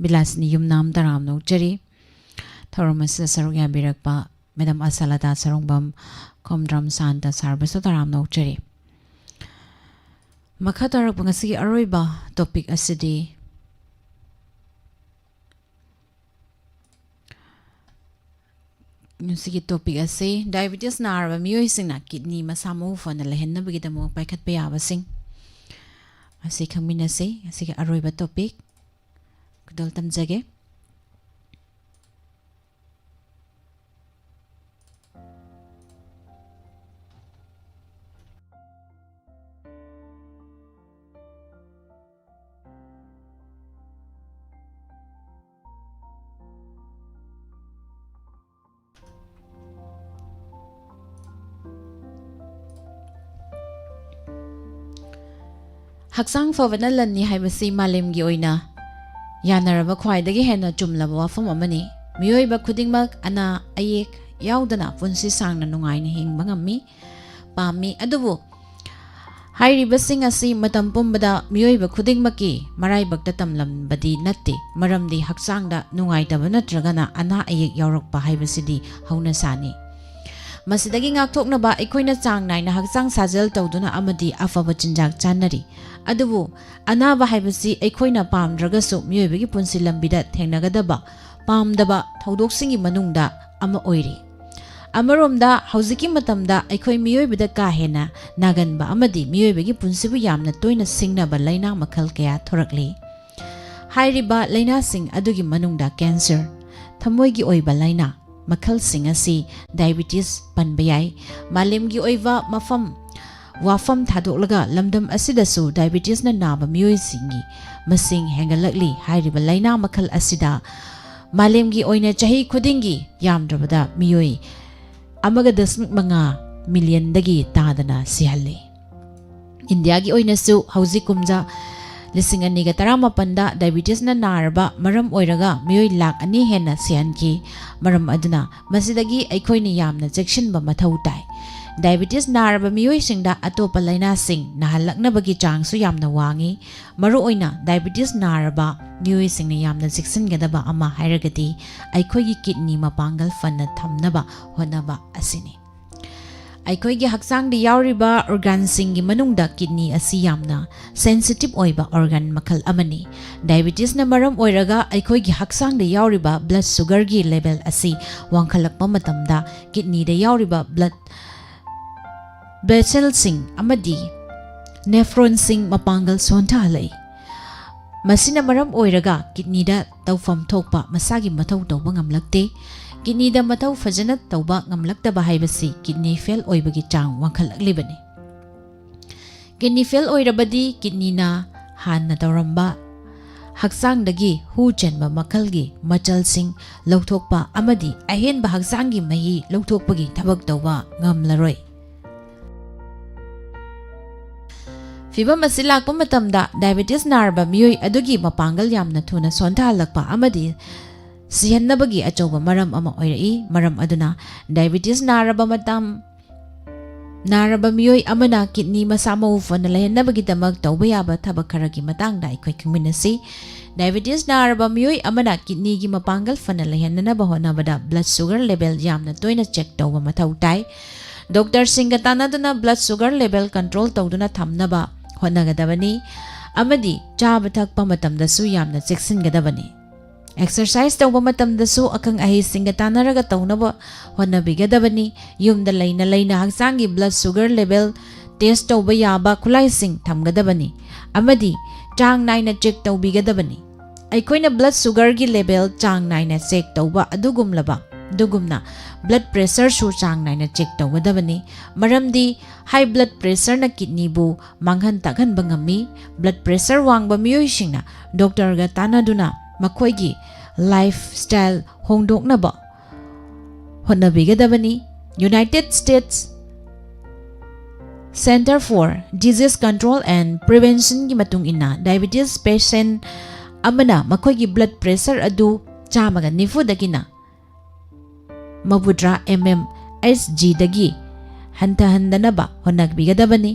ꯕꯤꯂꯥꯁꯤꯅꯤ ꯌꯨꯝꯅꯥꯝ ꯇꯔꯥꯝꯅ ꯑꯣꯛꯆꯔꯤ꯫ ꯊꯧꯔꯝ ꯑꯁꯤꯗ ꯁꯔꯨꯛ ꯌꯥꯕꯤꯔꯛꯄ ꯃꯦꯗꯥꯝ ꯑꯁꯥꯂꯇꯥ ꯁꯔꯨꯡꯕꯝ, ꯈꯣꯝꯗ꯭ꯔꯝ ꯁꯥꯟꯇ ꯁꯥꯔꯕꯁꯨ ꯇꯔꯥꯝꯅ ꯑꯣꯛꯆꯔꯤ꯫ ꯃꯈꯥ ꯇꯥꯔꯛꯄ ꯉꯁꯤꯒꯤ ꯑꯔꯣꯏꯕ ꯇꯣꯄꯤꯛ ꯑꯁꯤꯗꯤ ꯉꯁꯤꯒꯤ ꯇꯣꯄꯤꯛ ꯑꯁꯤ ꯗꯥꯏꯕꯤꯇꯤꯁ ꯅꯥꯔꯕ ꯃꯤꯑꯣꯏꯁꯤꯡꯅ ꯀꯤꯗꯅꯤ ꯃꯁꯥ ꯃꯎ ꯐꯅ ꯂꯩꯍꯟꯅꯕꯒꯤꯗꯃꯛ ꯄꯥꯏꯈꯠꯄ ꯌꯥꯕꯁꯤꯡ ꯑꯁꯤ ꯈꯪꯃꯤꯟꯅꯁꯤ꯫ ꯉꯁꯤꯒꯤ ꯑꯔꯣꯏꯕ ꯇꯣꯄꯤꯛ ꯈꯨꯗꯣꯜ ꯇꯝꯖꯒꯦ꯫ ꯍꯛꯆꯥꯡ ꯐꯕꯅ ꯂꯟꯅꯤ ꯍꯥꯏꯕꯁꯤ ꯃꯥꯂꯦꯝꯒꯤ ꯑꯣꯏꯅ ꯌꯥꯅꯔꯕ ꯈ꯭ꯋꯥꯏꯗꯒꯤ ꯍꯦꯟꯅ ꯆꯨꯝꯂꯕ ꯋꯥꯐꯝ ꯑꯃꯅꯤ꯫ ꯃꯤꯑꯣꯏꯕ ꯈꯨꯗꯤꯡꯃꯛ ꯑꯅꯥ ꯑꯌꯦꯛ ꯌꯥꯎꯗꯅ ꯄꯨꯟꯁꯤ ꯁꯥꯡꯅ ꯅꯨꯡꯉꯥꯏꯅ ꯍꯤꯡꯕ ꯉꯝꯃꯤ, ꯄꯥꯝꯃꯤ꯫ ꯑꯗꯨꯕꯨ ꯍꯥꯏꯔꯤꯕꯁꯤꯡ ꯑꯁꯤ ꯃꯇꯝ ꯄꯨꯝꯕꯗ ꯃꯤꯑꯣꯏꯕ ꯈꯨꯗꯤꯡꯃꯛꯀꯤ ꯃꯔꯥꯏꯕꯛꯇ ꯇꯝꯂꯝꯕꯗꯤ ꯅꯠꯇꯦ, ꯃꯔꯝꯗꯤ ꯍꯛꯆꯥꯡꯗ ꯅꯨꯡꯉꯥꯏꯇꯕ ꯅꯠꯇ꯭ꯔꯒꯅ ꯑꯅꯥ ꯑꯌꯦꯛ ꯌꯥꯎꯔꯛꯄ ꯍꯥꯏꯕꯁꯤꯗꯤ ꯍꯧꯅꯁꯥꯅꯤ꯫ ꯃꯁꯤꯗꯒꯤ ꯉꯥꯛꯊꯣꯛꯅꯕ ꯑꯩꯈꯣꯏꯅ ꯆꯥꯡ ꯅꯥꯏꯅ ꯍꯛꯆꯥꯡ ꯁꯥꯖꯦꯜ ꯇꯧꯗꯨꯅ ꯑꯃꯗꯤ ꯑꯐꯕ ꯆꯤꯟꯖꯥꯛ ꯆꯥꯅꯔꯤ꯫ ꯑꯗꯨꯕꯨ ꯑꯅꯥꯕ ꯍꯥꯏꯕꯁꯤ ꯑꯩꯈꯣꯏꯅ ꯄꯥꯝꯗ꯭ꯔꯒꯁꯨ ꯃꯤꯑꯣꯏꯕꯒꯤ ꯄꯨꯟꯁꯤ ꯂꯝꯕꯤꯗ ꯊꯦꯡꯅꯒꯗꯕ ꯄꯥꯝꯗꯕ ꯊꯧꯗꯣꯛꯁꯤꯡꯒꯤ ꯃꯅꯨꯡꯗ ꯑꯃ ꯑꯣꯏꯔꯤ꯫ ꯑꯃꯔꯣꯝꯗ ꯍꯧꯖꯤꯛꯀꯤ ꯃꯇꯝꯗ ꯑꯩꯈꯣꯏ ꯃꯤꯑꯣꯏꯕꯗ ꯀꯥ ꯍꯦꯟꯅ ꯅꯥꯒꯟꯕ ꯑꯃꯗꯤ ꯃꯤꯑꯣꯏꯕꯒꯤ ꯄꯨꯟꯁꯤꯕꯨ ꯌꯥꯝꯅ ꯇꯣꯏꯅ ꯁꯤꯡꯅꯕ ꯂꯩꯅꯥ ꯃꯈꯜ ꯀꯌꯥ ꯊꯣꯔꯛꯂꯤ꯫ ꯍꯥꯏꯔꯤꯕ ꯂꯩꯅꯥꯁꯤꯡ ꯑꯗꯨꯒꯤ ꯃꯅꯨꯡꯗ ꯀꯦꯟꯁꯔ, ꯊꯃꯣꯏꯒꯤ ꯑꯣꯏꯕ ꯂꯩꯅꯥ ꯃꯈꯜꯁꯤꯡ ꯑꯁꯤ ꯗꯥꯏꯕꯤꯇꯤꯁ ꯄꯟꯕ ꯌꯥꯏ꯫ ꯃꯥꯂꯦꯝꯒꯤ ꯑꯣꯏꯕ ꯃꯐꯝ ꯋꯥꯐꯝ ꯊꯥꯗꯣꯛꯂꯒ ꯂꯝꯗꯝ ꯑꯁꯤꯗꯁꯨ ꯗꯥꯏꯕꯤꯇꯤꯁꯅ ꯅꯥꯕ ꯃꯤꯑꯣꯏꯁꯤꯡꯒꯤ ꯃꯁꯤꯡ ꯍꯦꯟꯒꯠꯂꯛꯂꯤ꯫ ꯍꯥꯏꯔꯤꯕ ꯂꯩꯅꯥ ꯃꯈꯜ ꯑꯁꯤꯗ ꯃꯥꯂꯦꯝꯒꯤ ꯑꯣꯏꯅ ꯆꯍꯤ ꯈꯨꯗꯤꯡꯒꯤ ꯌꯥꯝꯗ꯭ꯔꯕꯗ ꯃꯤꯑꯣꯏ ꯑꯃꯒ ꯗꯁꯃꯤꯛ ꯃꯉꯥ ꯃꯤꯂꯤꯌꯟꯗꯒꯤ ꯇꯥꯗꯅ ꯁꯤꯍꯜꯂꯤ꯫ ꯏꯟꯗꯤꯌꯥꯒꯤ ꯑꯣꯏꯅꯁꯨ ꯍꯧꯖꯤꯛ ꯀꯨꯝꯖꯥ ꯂꯤꯁꯤꯡ ꯑꯅꯤꯒ ꯇꯔꯥꯃꯥꯄꯟꯗ ꯗꯥꯏꯕꯤꯇꯤꯁꯅ ꯅꯥꯔꯕ ꯃꯔꯝ ꯑꯣꯏꯔꯒ ꯃꯤꯑꯣꯏ ꯂꯥꯈ ꯑꯅꯤ ꯍꯦꯟꯅ ꯁꯤꯍꯟꯈꯤ꯫ ꯃꯔꯝ ꯑꯗꯨꯅ ꯃꯁꯤꯗꯒꯤ ꯑꯩꯈꯣꯏꯅ ꯌꯥꯝꯅ ꯆꯦꯛꯁꯤꯟꯕ ꯃꯊꯧ ꯇꯥꯏ꯫ ꯗꯥꯏꯕꯤꯇꯤꯁ ꯅꯥꯔꯕ ꯃꯤꯑꯣꯏꯁꯤꯡꯗ ꯑꯇꯣꯞꯄ ꯂꯥꯏꯅꯥꯁꯤꯡ ꯅꯥꯍꯜꯂꯛꯅꯕꯒꯤ ꯆꯥꯡꯁꯨ ꯌꯥꯝꯅ ꯋꯥꯡꯏ꯫ ꯃꯔꯨꯑꯣꯏꯅ ꯗꯥꯏꯕꯤꯇꯤꯁ ꯅꯥꯔꯕ ꯃꯤꯑꯣꯏꯁꯤꯡꯅ ꯌꯥꯝꯅ ꯆꯦꯛꯁꯤꯟꯒꯗꯕ ꯑꯃ ꯍꯥꯏꯔꯒꯗꯤ ꯑꯩꯈꯣꯏꯒꯤ ꯀꯤꯠꯅꯤ ꯃꯄꯥꯡꯒꯜ ꯐꯅ ꯊꯝꯅꯕ ꯍꯣꯠꯅꯕ ꯑꯁꯤꯅꯤ꯫ ꯑꯩꯈꯣꯏꯒꯤ ꯍꯛꯆꯥꯡꯗ ꯌꯥꯎꯔꯤꯕ ꯑꯣꯔꯒꯥꯟꯁꯤꯡꯒꯤ ꯃꯅꯨꯡꯗ ꯀꯤꯠꯅꯤ ꯑꯁꯤ ꯌꯥꯝꯅ ꯁꯦꯟꯁꯤꯇꯤꯞ ꯑꯣꯏꯕ ꯑꯣꯔꯒꯥꯟ ꯃꯈꯜ ꯑꯃꯅꯤ꯫ ꯗꯥꯏꯕꯤꯇꯤꯁꯅ ꯃꯔꯝ ꯑꯣꯏꯔꯒ ꯑꯩꯈꯣꯏꯒꯤ ꯍꯛꯆꯥꯡꯗ ꯌꯥꯎꯔꯤꯕ ꯕ꯭ꯂꯗ ꯁꯨꯒꯔꯒꯤ ꯂꯦꯚꯦꯜ ꯑꯁꯤ ꯋꯥꯡꯈꯠꯂꯛꯄ ꯃꯇꯝꯗ ꯀꯤꯠꯅꯤꯗ ꯌꯥꯎꯔꯤꯕ ꯕ꯭ꯂꯗ ꯚꯦꯁꯦꯜꯁꯤꯡ ꯑꯃꯗꯤ ꯅꯦꯐ꯭ꯔꯣꯟꯁꯤꯡ ꯃꯄꯥꯡꯒꯜ ꯁꯣꯟꯊꯍꯜꯂꯛꯏ꯫ ꯃꯁꯤꯅ ꯃꯔꯝ ꯑꯣꯏꯔꯒ ꯀꯤꯠꯅꯤꯗ ꯇꯧꯐꯝ ꯊꯣꯛꯄ ꯃꯁꯥꯒꯤ ꯃꯊꯧ ꯇꯧꯕ ꯉꯝꯂꯛꯇꯦ꯫ ꯀꯤꯠꯅꯤꯗ ꯃꯊꯧ ꯐꯖꯅ ꯇꯧꯕ ꯉꯝꯂꯛꯇꯕ ꯍꯥꯏꯕꯁꯤ ꯀꯤꯠꯅꯤ ꯐꯦꯜ ꯑꯣꯏꯕꯒꯤ ꯆꯥꯡ ꯋꯥꯡꯈꯠꯂꯛꯂꯤꯕꯅꯤ꯫ ꯀꯤꯠꯅꯤ ꯐꯦꯜ ꯑꯣꯏꯔꯕꯗꯤ ꯀꯤꯠꯅꯤꯅ ꯍꯥꯟꯅ ꯇꯧꯔꯝꯕ ꯍꯛꯆꯥꯡꯗꯒꯤ ꯍꯨ ꯆꯦꯟꯕ ꯃꯈꯜꯒꯤ ꯃꯆꯜꯁꯤꯡ ꯂꯧꯊꯣꯛꯄ ꯑꯃꯗꯤ ꯑꯍꯦꯟꯕ ꯍꯛꯆꯥꯡꯒꯤ ꯃꯍꯤ ꯂꯧꯊꯣꯛꯄꯒꯤ ꯊꯕꯛ ꯇꯧꯕ ꯉꯝꯂꯔꯣꯏ꯫ ꯐꯤꯚꯝ ꯑꯁꯤ ꯂꯥꯛꯄ ꯃꯇꯝꯗ ꯗꯥꯏꯕꯦꯇꯤꯁ ꯅꯥꯔꯕ ꯃꯤꯑꯣꯏ ꯑꯗꯨꯒꯤ ꯃꯄꯥꯡꯒꯜ ꯌꯥꯝꯅ ꯊꯨꯅ ꯁꯣꯟꯊꯍꯜꯂꯛꯄ ꯑꯃꯗꯤ ꯁꯤꯍꯟꯅꯕꯒꯤ ꯑꯆꯧꯕ ꯃꯔꯝ ꯑꯃ ꯑꯣꯏꯔꯛꯏ꯫ ꯃꯔꯝ ꯑꯗꯨꯅ ꯗꯥꯏꯕꯦꯇꯤꯁ ꯅꯥꯔꯕ ꯃꯇꯝ, ꯅꯥꯔꯕ ꯃꯤꯑꯣꯏ ꯑꯃꯅ ꯀꯤꯠꯅꯤ ꯃꯁꯥ ꯃꯎ ꯐꯅ ꯂꯩꯍꯟꯅꯕꯒꯤꯗꯃꯛ ꯇꯧꯕ ꯌꯥꯕ ꯊꯕꯛ ꯈꯔꯒꯤ ꯃꯇꯥꯡꯗ ꯑꯩꯈꯣꯏ ꯈꯪꯃꯤꯟꯅꯁꯤ꯫ ꯗꯥꯏꯕꯦꯇꯤꯁ ꯅꯥꯔꯕ ꯃꯤꯑꯣꯏ ꯑꯃꯅ ꯀꯤꯠꯅꯤꯒꯤ ꯃꯄꯥꯡꯒꯜ ꯐꯅ ꯂꯩꯍꯟꯅꯕ ꯍꯣꯠꯅꯕꯗ ꯕ꯭ꯂꯗ ꯁꯨꯒꯔ ꯂꯦꯚꯦꯜ ꯌꯥꯝꯅ ꯇꯣꯏꯅ ꯆꯦꯛ ꯇꯧꯕ ꯃꯊꯧ ꯇꯥꯏ꯫ ꯗꯣꯛꯇꯔꯁꯤꯡꯒ ꯇꯥꯟꯅꯗꯨꯅ ꯕ꯭ꯂꯗ ꯁꯨꯒꯔ ꯂꯦꯚꯦꯜ ꯀꯟꯇ꯭ꯔꯣꯜ ꯇꯧꯗꯨꯅ ꯊꯝꯅꯕ ꯍꯣꯠꯅꯒꯗꯕꯅꯤ ꯑꯃꯗꯤ ꯆꯥꯕ ꯊꯛꯄ ꯃꯇꯝꯗꯁꯨ ꯌꯥꯝꯅ ꯆꯦꯛꯁꯤꯟꯒꯗꯕꯅꯤ꯫ ꯑꯦꯛꯁꯔꯁꯥꯏꯁ ꯇꯧꯕ ꯃꯇꯝꯗꯁꯨ ꯑꯈꯪ ꯑꯍꯩꯁꯤꯡꯒ ꯇꯥꯟꯅꯔꯒ ꯇꯧꯅꯕ ꯍꯣꯠꯅꯕꯤꯒꯗꯕꯅꯤ꯫ ꯌꯨꯝꯗ ꯂꯩꯅ ꯂꯩꯅ ꯍꯛꯆꯥꯡꯒꯤ ꯕ꯭ꯂꯗ ꯁꯨꯒꯔ ꯂꯦꯚꯦꯜ ꯇꯦꯁ ꯇꯧꯕ ꯌꯥꯕ ꯈꯨꯠꯂꯥꯏꯁꯤꯡ ꯊꯝꯒꯗꯕꯅꯤ ꯑꯃꯗꯤ ꯆꯥꯡ ꯅꯥꯏꯅ ꯆꯦꯛ ꯇꯧꯕꯤꯒꯗꯕꯅꯤ꯫ ꯑꯩꯈꯣꯏꯅ ꯕ꯭ꯂꯗ ꯁꯨꯒꯔꯒꯤ ꯂꯦꯚꯦꯜ ꯆꯥꯡ ꯅꯥꯏꯅ ꯆꯦꯛ ꯇꯧꯕ ꯑꯗꯨꯒꯨꯝꯂꯕ ꯑꯗꯨꯒꯨꯝꯅ ꯕ꯭ꯂꯗ ꯄ꯭ꯔꯦꯁꯔꯁꯨ ꯆꯥꯡ ꯅꯥꯏꯅ ꯆꯦꯛ ꯇꯧꯒꯗꯕꯅꯤ꯫ ꯃꯔꯝꯗꯤ ꯍꯥꯏ ꯕ꯭ꯂꯗ ꯄ꯭ꯔꯦꯁꯔꯅ ꯀꯤꯠꯅꯤꯕꯨ ꯃꯥꯡꯍꯟ ꯇꯥꯛꯍꯟꯕ ꯉꯝꯃꯤ꯫ ꯕ꯭ꯂꯗ ꯄ꯭ꯔꯦꯁꯔ ꯋꯥꯡꯕ ꯃꯤꯑꯣꯏꯁꯤꯡꯅ ꯗꯣꯛꯇꯔꯒ ꯇꯥꯟꯅꯗꯨꯅ ꯃꯈꯣꯏꯒꯤ ꯂꯥꯏꯐ ꯁ꯭ꯇꯥꯏꯜ ꯍꯣꯡꯗꯣꯛꯅꯕ ꯍꯣꯠꯅꯕꯤꯒꯗꯕꯅꯤ꯫ United States Center for Disease Control and Preventionꯒꯤ ꯃꯇꯨꯡ ꯏꯟꯅ ꯗꯥꯏꯕꯦꯇꯤꯁ ꯄꯦꯁꯦꯟ ꯑꯃꯅ ꯃꯈꯣꯏꯒꯤ ꯕ꯭ꯂꯗ ꯄ꯭ꯔꯦꯁꯔ ꯑꯗꯨ ꯆꯥꯝꯃꯒ ꯅꯤꯐꯨꯗꯒꯤꯅ ꯃꯧꯗ꯭ꯔꯥ ꯑꯦꯝ ꯑꯦꯝ ꯑꯩꯆ ꯖꯤꯗꯒꯤ ꯍꯟꯊꯍꯟꯗꯅꯕ ꯍꯣꯠꯅꯕꯤꯒꯗꯕꯅꯤ꯫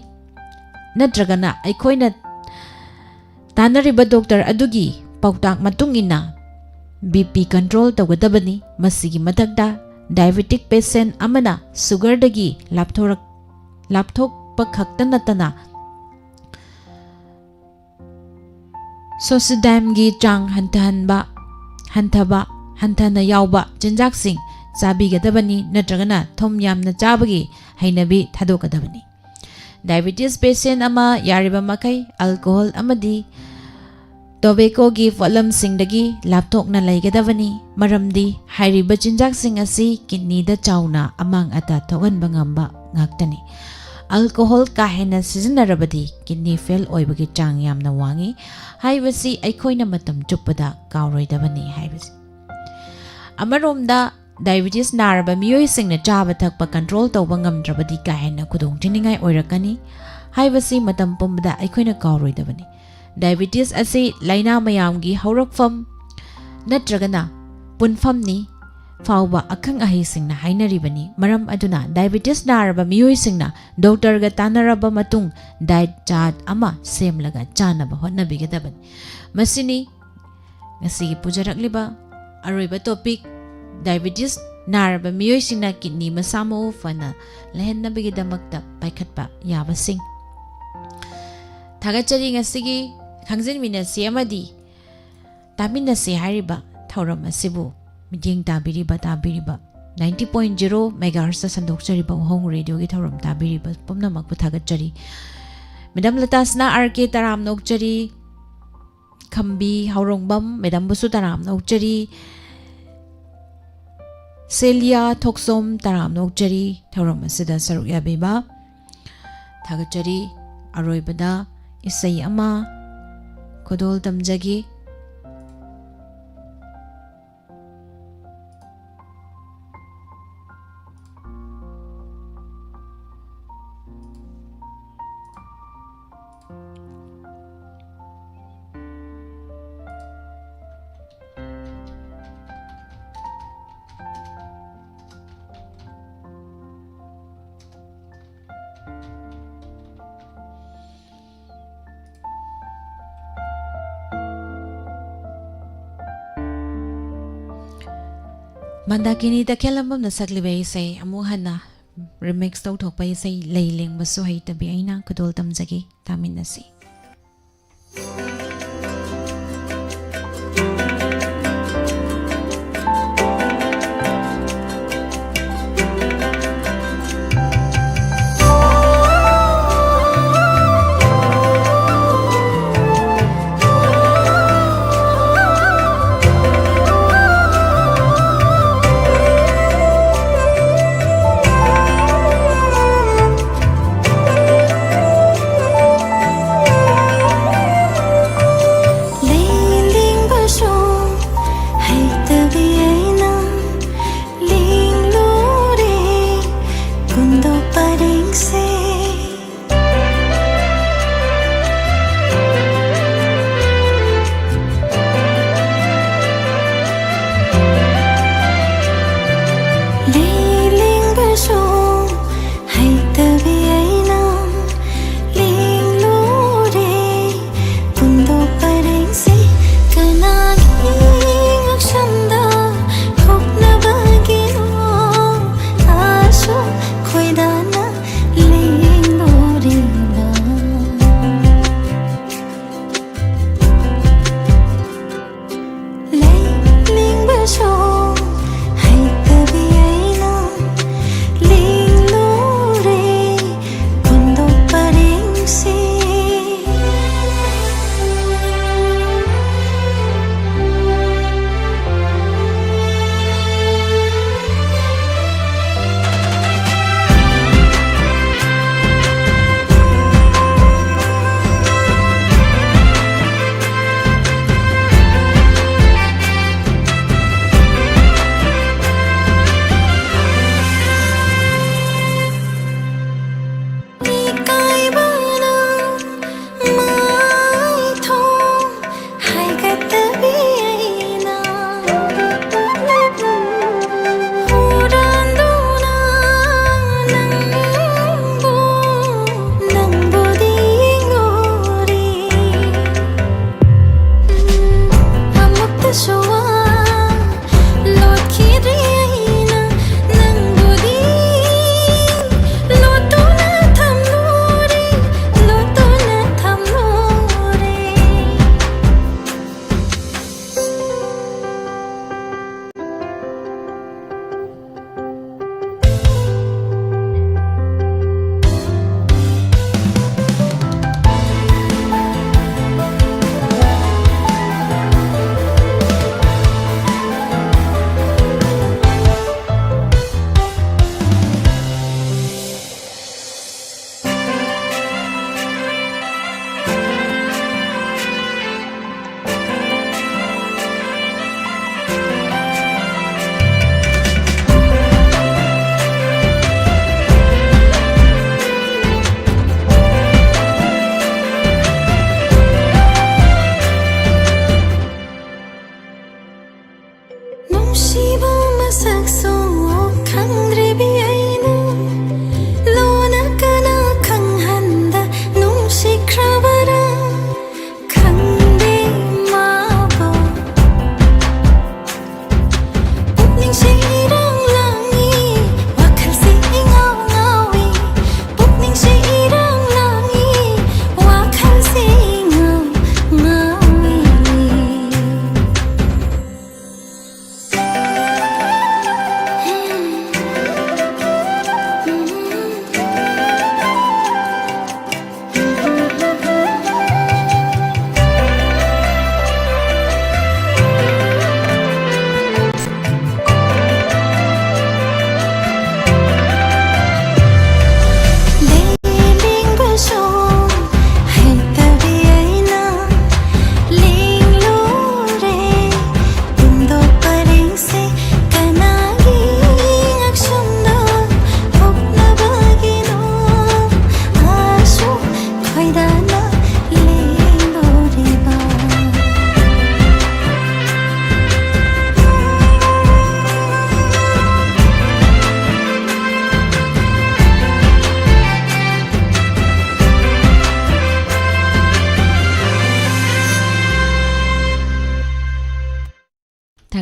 ꯅꯠꯇ꯭ꯔꯒꯅ ꯑꯩꯈꯣꯏꯅ ꯇꯥꯟꯅꯔꯤꯕ ꯗꯣꯛꯇꯔ ꯑꯗꯨꯒꯤ ꯄꯥꯎꯇꯥꯛ ꯃꯇꯨꯡ ꯏꯟꯅ ꯕꯤ ꯄꯤ ꯀꯟꯇ꯭ꯔꯣꯜ ꯇꯧꯒꯗꯕꯅꯤ꯫ ꯃꯁꯤꯒꯤ ꯃꯊꯛꯇ, ꯗꯥꯏꯕꯦꯇꯤꯛ ꯄꯦꯁꯦꯟ ꯑꯃꯅ ꯁꯨꯒꯔꯗꯒꯤ ꯂꯥꯞꯊꯣꯔꯛ-, ꯂꯥꯞꯊꯣꯛꯄ ꯈꯛꯇ ꯅꯠꯇꯅ ꯁꯣꯁꯤꯗꯥꯏꯝꯒꯤ ꯆꯥꯡ ꯍꯟꯊꯍꯟꯕ, ꯍꯟꯊꯕ, ꯍꯟꯊꯅ ꯌꯥꯎꯕ ꯆꯤꯟꯖꯥꯛꯁꯤꯡ ꯆꯥꯕꯤꯒꯗꯕꯅꯤ, ꯅꯠꯇ꯭ꯔꯒꯅ ꯊꯨꯝ ꯌꯥꯝꯅ ꯆꯥꯕꯒꯤ ꯍꯩꯅꯕꯤ ꯊꯥꯗꯣꯛꯀꯗꯕꯅꯤ꯫ ꯗꯥꯏꯕꯦꯇꯤꯁ ꯄꯦꯁꯦꯟ ꯑꯃ ꯌꯥꯔꯤꯕ ꯃꯈꯩ ꯑꯜꯀꯣꯍꯣꯜ ꯑꯃꯗꯤ ꯇꯣꯕꯦꯀꯣꯒꯤ ꯄꯣꯠꯂꯝꯁꯤꯡꯗꯒꯤ ꯂꯥꯞꯊꯣꯛꯅ ꯂꯩꯒꯗꯕꯅꯤ, ꯃꯔꯝꯗꯤ ꯍꯥꯏꯔꯤꯕ ꯆꯤꯟꯖꯥꯛꯁꯤꯡ ꯑꯁꯤ ꯀꯤꯗꯅꯤꯗ ꯆꯥꯎꯅ ꯑꯃꯥꯡ ꯑꯇꯥ ꯊꯣꯛꯍꯟꯕ ꯉꯝꯕ ꯉꯥꯛꯇꯅꯤ꯫ ꯑꯜꯀꯣꯍꯣꯜ ꯀꯥ ꯍꯦꯟꯅ ꯁꯤꯖꯤꯟꯅꯔꯕꯗꯤ ꯀꯤꯗꯅꯤ ꯐꯦꯜ ꯑꯣꯏꯕꯒꯤ ꯆꯥꯡ ꯌꯥꯝꯅ ꯋꯥꯡꯏ ꯍꯥꯏꯕꯁꯤ ꯑꯩꯈꯣꯏꯅ ꯃꯇꯝ ꯆꯨꯞꯄꯗ ꯀꯥꯎꯔꯣꯏꯗꯕꯅꯤ ꯍꯥꯏꯕꯁꯤ꯫ ꯑꯃꯔꯣꯝꯗ, ꯗꯥꯏꯕꯦꯇꯤꯁ ꯅꯥꯔꯕ ꯃꯤꯑꯣꯏꯁꯤꯡꯅ ꯆꯥꯕ ꯊꯛꯄ ꯀꯟꯇ꯭ꯔꯣꯜ ꯇꯧꯕ ꯉꯝꯗ꯭ꯔꯕꯗꯤ ꯀꯥ ꯍꯦꯟꯅ ꯈꯨꯗꯣꯡꯊꯤꯅꯤꯡꯉꯥꯏ ꯑꯣꯏꯔꯛꯀꯅꯤ ꯍꯥꯏꯕꯁꯤ ꯃꯇꯝ ꯄꯨꯝꯕꯗ ꯑꯩꯈꯣꯏꯅ ꯀꯥꯎꯔꯣꯏꯗꯕꯅꯤ꯫ ꯗꯥꯏꯕꯦꯇꯤꯁ ꯑꯁꯤ ꯂꯥꯏꯅꯥ ꯃꯌꯥꯝꯒꯤ ꯍꯧꯔꯛꯐꯝ ꯅꯠꯇ꯭ꯔꯒꯅ ꯄꯨꯟꯐꯝꯅꯤ ꯐꯥꯎꯕ ꯑꯈꯪ ꯑꯍꯩꯁꯤꯡꯅ ꯍꯥꯏꯅꯔꯤꯕꯅꯤ꯫ ꯃꯔꯝ ꯑꯗꯨꯅ, ꯗꯥꯏꯕꯦꯇꯤꯁ ꯅꯥꯔꯕ ꯃꯤꯑꯣꯏꯁꯤꯡꯅ ꯗꯣꯛꯇꯔꯒ ꯇꯥꯟꯅꯔꯕ ꯃꯇꯨꯡ ꯗꯥꯏꯠ ꯆꯥꯔꯠ ꯑꯃ ꯁꯦꯝꯂꯒ ꯆꯥꯅꯕ ꯍꯣꯠꯅꯕꯤꯒꯗꯕꯅꯤ꯫ ꯃꯁꯤꯅꯤ ꯉꯁꯤꯒꯤ ꯄꯨꯖꯔꯛꯂꯤꯕ ꯑꯔꯣꯏꯕ ꯇꯣꯄꯤꯛ, ꯗꯥꯏꯕꯦꯇꯤꯁ ꯅꯥꯔꯕ ꯃꯤꯑꯣꯏꯁꯤꯡꯅ ꯀꯤꯗꯅꯤ ꯃꯁꯥ ꯃꯎ ꯐꯅ ꯂꯩꯍꯟꯅꯕꯒꯤꯗꯃꯛꯇ ꯄꯥꯏꯈꯠꯄ ꯌꯥꯕꯁꯤꯡ꯫ ꯊꯥꯒꯠꯆꯔꯤ꯫ ꯉꯁꯤꯒꯤ ꯈꯪꯖꯤꯟꯃꯤꯟꯅꯁꯤ ꯑꯃꯗꯤ ꯇꯥꯃꯤꯟꯅꯁꯤ ꯍꯥꯏꯔꯤꯕ ꯊꯧꯔꯝ ꯑꯁꯤꯕꯨ ꯃꯤꯠꯌꯦꯡ ꯇꯥꯕꯤꯔꯤꯕ, ꯇꯥꯕꯤꯔꯤꯕ ninety point zero megahertzꯇ ꯁꯟꯗꯣꯛꯆꯔꯤꯕ ꯋꯥꯍꯣꯡ ꯔꯦꯗꯤꯑꯣꯒꯤ ꯊꯧꯔꯝ ꯇꯥꯕꯤꯔꯤꯕ ꯄꯨꯝꯅꯃꯛꯄꯨ ꯊꯥꯒꯠꯆꯔꯤ꯫ ꯃꯦꯗꯥꯝ ꯂꯇꯥꯁꯅꯥ ꯑꯥꯔ ꯀꯦ ꯇꯔꯥꯝꯅ ꯑꯣꯛꯆꯔꯤ꯫ ꯈꯝꯕꯤ ꯍꯥꯎꯔꯣꯡꯕꯝ ꯃꯦꯗꯥꯝꯕꯨꯁꯨ ꯇꯔꯥꯝꯅ ꯑꯣꯛꯆꯔꯤ꯫ ꯁꯦꯂꯤꯌꯥ ꯊꯣꯛꯆꯣꯝ ꯇꯔꯥꯝꯅ ꯑꯣꯛꯆꯔꯤ ꯊꯧꯔꯝ ꯑꯁꯤꯗ ꯁꯔꯨꯛ ꯌꯥꯕꯤꯕ꯫ ꯊꯥꯒꯠꯆꯔꯤ꯫ ꯑꯔꯣꯏꯕꯗ ꯏꯁꯩ ꯑꯃ ꯈꯨꯗꯣꯜ ꯇꯝꯖꯒꯦ꯫ ꯃꯟꯗꯥꯀꯤꯅꯤ ꯇꯈꯦꯜꯂꯝꯕꯝꯅ ꯁꯛꯂꯤꯕ ꯏꯁꯩ ꯑꯃꯨꯛ ꯍꯟꯅ remix ꯇꯧꯊꯣꯛꯄ ꯏꯁꯩ ꯂꯩ ꯂꯦꯡꯕꯁꯨ ꯍꯩꯇꯕꯤ ꯑꯩꯅ ꯈꯨꯗꯣꯜ ꯇꯝꯖꯒꯦ, ꯇꯥꯃꯤꯟꯅꯁꯤ꯫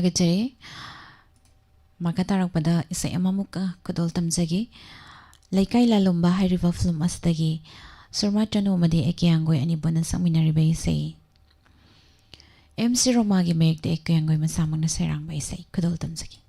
ꯊꯥꯒꯠꯆꯔꯤ꯫ ꯃꯈꯥ ꯇꯥꯔꯛꯄꯗ ꯏꯁꯩ ꯑꯃꯃꯨꯛꯀ ꯈꯨꯗꯣꯜ ꯇꯝꯖꯒꯦ꯫ ꯂꯩꯀꯥꯏ ꯂꯥꯂꯣꯝꯕ ꯍꯥꯏꯔꯤꯕ ꯐꯤꯂꯝ ꯑꯁꯤꯗꯒꯤ ꯁꯨꯔꯃꯥ ꯇꯅꯨ ꯑꯃꯗꯤ ꯑꯦ ꯀꯦ ꯑꯡꯒꯣꯏ ꯑꯅꯤ ꯄꯨꯟꯅ ꯁꯛꯃꯤꯟꯅꯔꯤꯕ ꯏꯁꯩ, ꯑꯦꯝ ꯁꯤ ꯔꯣꯃꯥꯒꯤ ꯃꯌꯦꯛꯇ ꯑꯦ ꯀꯦ ꯑꯡꯒꯣꯏ ꯃꯁꯥꯃꯛꯅ ꯁꯩꯔꯥꯡꯕ ꯏꯁꯩ ꯈꯨꯗꯣꯜ ꯇꯝꯖꯒꯦ꯫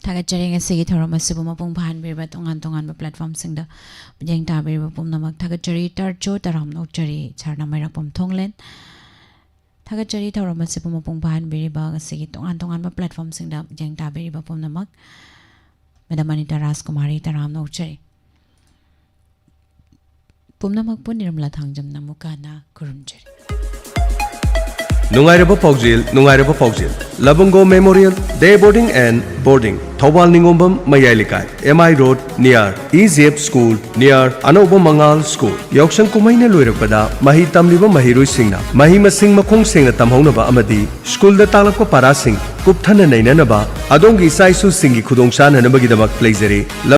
ꯊꯥꯒꯠꯆꯔꯤ꯫ ꯉꯁꯤꯒꯤ ꯊꯧꯔꯝ ꯑꯁꯤꯕꯨ ꯃꯄꯨꯡ ꯐꯥꯍꯟꯕꯤꯔꯤꯕ ꯇꯣꯉꯥꯟ ꯇꯣꯉꯥꯟꯕ platformꯁꯤꯡꯗ ꯃꯤꯠꯌꯦꯡ ꯇꯥꯕꯤꯔꯤꯕ ꯄꯨꯝꯅꯃꯛ ꯊꯥꯒꯠꯆꯔꯤ꯫ ꯇꯔꯥꯝꯅ ꯑꯣꯛꯆꯔꯤ꯫ ꯁꯥꯔꯅ ꯃꯩꯔꯥꯛꯄꯝ ꯊꯣꯡꯂꯦꯟ꯫ ꯊꯥꯒꯠꯆꯔꯤ꯫ ꯊꯧꯔꯝ ꯑꯁꯤꯕꯨ ꯃꯄꯨꯡ ꯐꯥꯍꯟꯕꯤꯔꯤꯕ ꯉꯁꯤꯒꯤ ꯇꯣꯉꯥꯟ ꯇꯣꯉꯥꯟꯕ platformꯁꯤꯡꯗ ꯃꯤꯠꯌꯦꯡ ꯇꯥꯕꯤꯔꯤꯕ ꯄꯨꯝꯅꯃꯛ꯫ ꯃꯦꯗꯥꯝ ꯑꯅꯤꯇꯥ ꯔꯥꯖꯀꯨꯃꯥꯔꯤ, ꯇꯔꯥꯝꯅ ꯑꯣꯛꯆꯔꯤ꯫ ꯄꯨꯝꯅꯃꯛꯄꯨ ꯅꯤꯔꯃꯂꯥ ꯊꯥꯡꯖꯝꯅ ꯑꯃꯨꯛꯀ ꯍꯟꯅ ꯈꯨꯔꯨꯝꯖꯔꯤ꯫ ꯅꯨꯡꯉꯥꯏꯔꯕ ꯄꯥꯎꯖꯦꯜ, ꯅꯨꯡꯉꯥꯏꯔꯕ ꯄꯥꯎꯖꯦꯜ꯫ ꯂꯕꯨꯡꯒꯣ Memorial Day Boarding and Boarding, Thoubal ꯅꯤꯉꯣꯝꯕꯝ ꯃꯌꯥꯏ ꯂꯩꯀꯥꯏ, M I Road, near E J F School, near ꯑꯅꯧꯕ ꯃꯉꯥꯜ School꯫ ꯌꯥꯎꯁꯪ ꯀꯨꯝꯍꯩꯅ ꯂꯣꯏꯔꯛꯄꯗ ꯃꯍꯩ ꯇꯝꯂꯤꯕ ꯃꯍꯩꯔꯣꯏꯁꯤꯡꯅ ꯃꯍꯩ ꯃꯁꯤꯡ ꯃꯈꯣꯡ ꯁꯦꯡꯅ ꯇꯝꯍꯧꯅꯕ ꯑꯃꯗꯤ ꯁ꯭ꯀꯨꯜꯗ ꯇꯥꯛꯂꯛꯄ ꯄꯥꯔꯥꯁꯤꯡ ꯀꯨꯞꯊꯅ ꯅꯩꯅꯅꯕ ꯑꯗꯣꯝꯒꯤ ꯏꯆꯥ ꯏꯁꯨꯁꯤꯡꯒꯤ ꯈꯨꯗꯣꯡꯆꯥꯅꯅꯕꯒꯤꯗꯃꯛ ꯂꯩꯖꯔꯤ꯫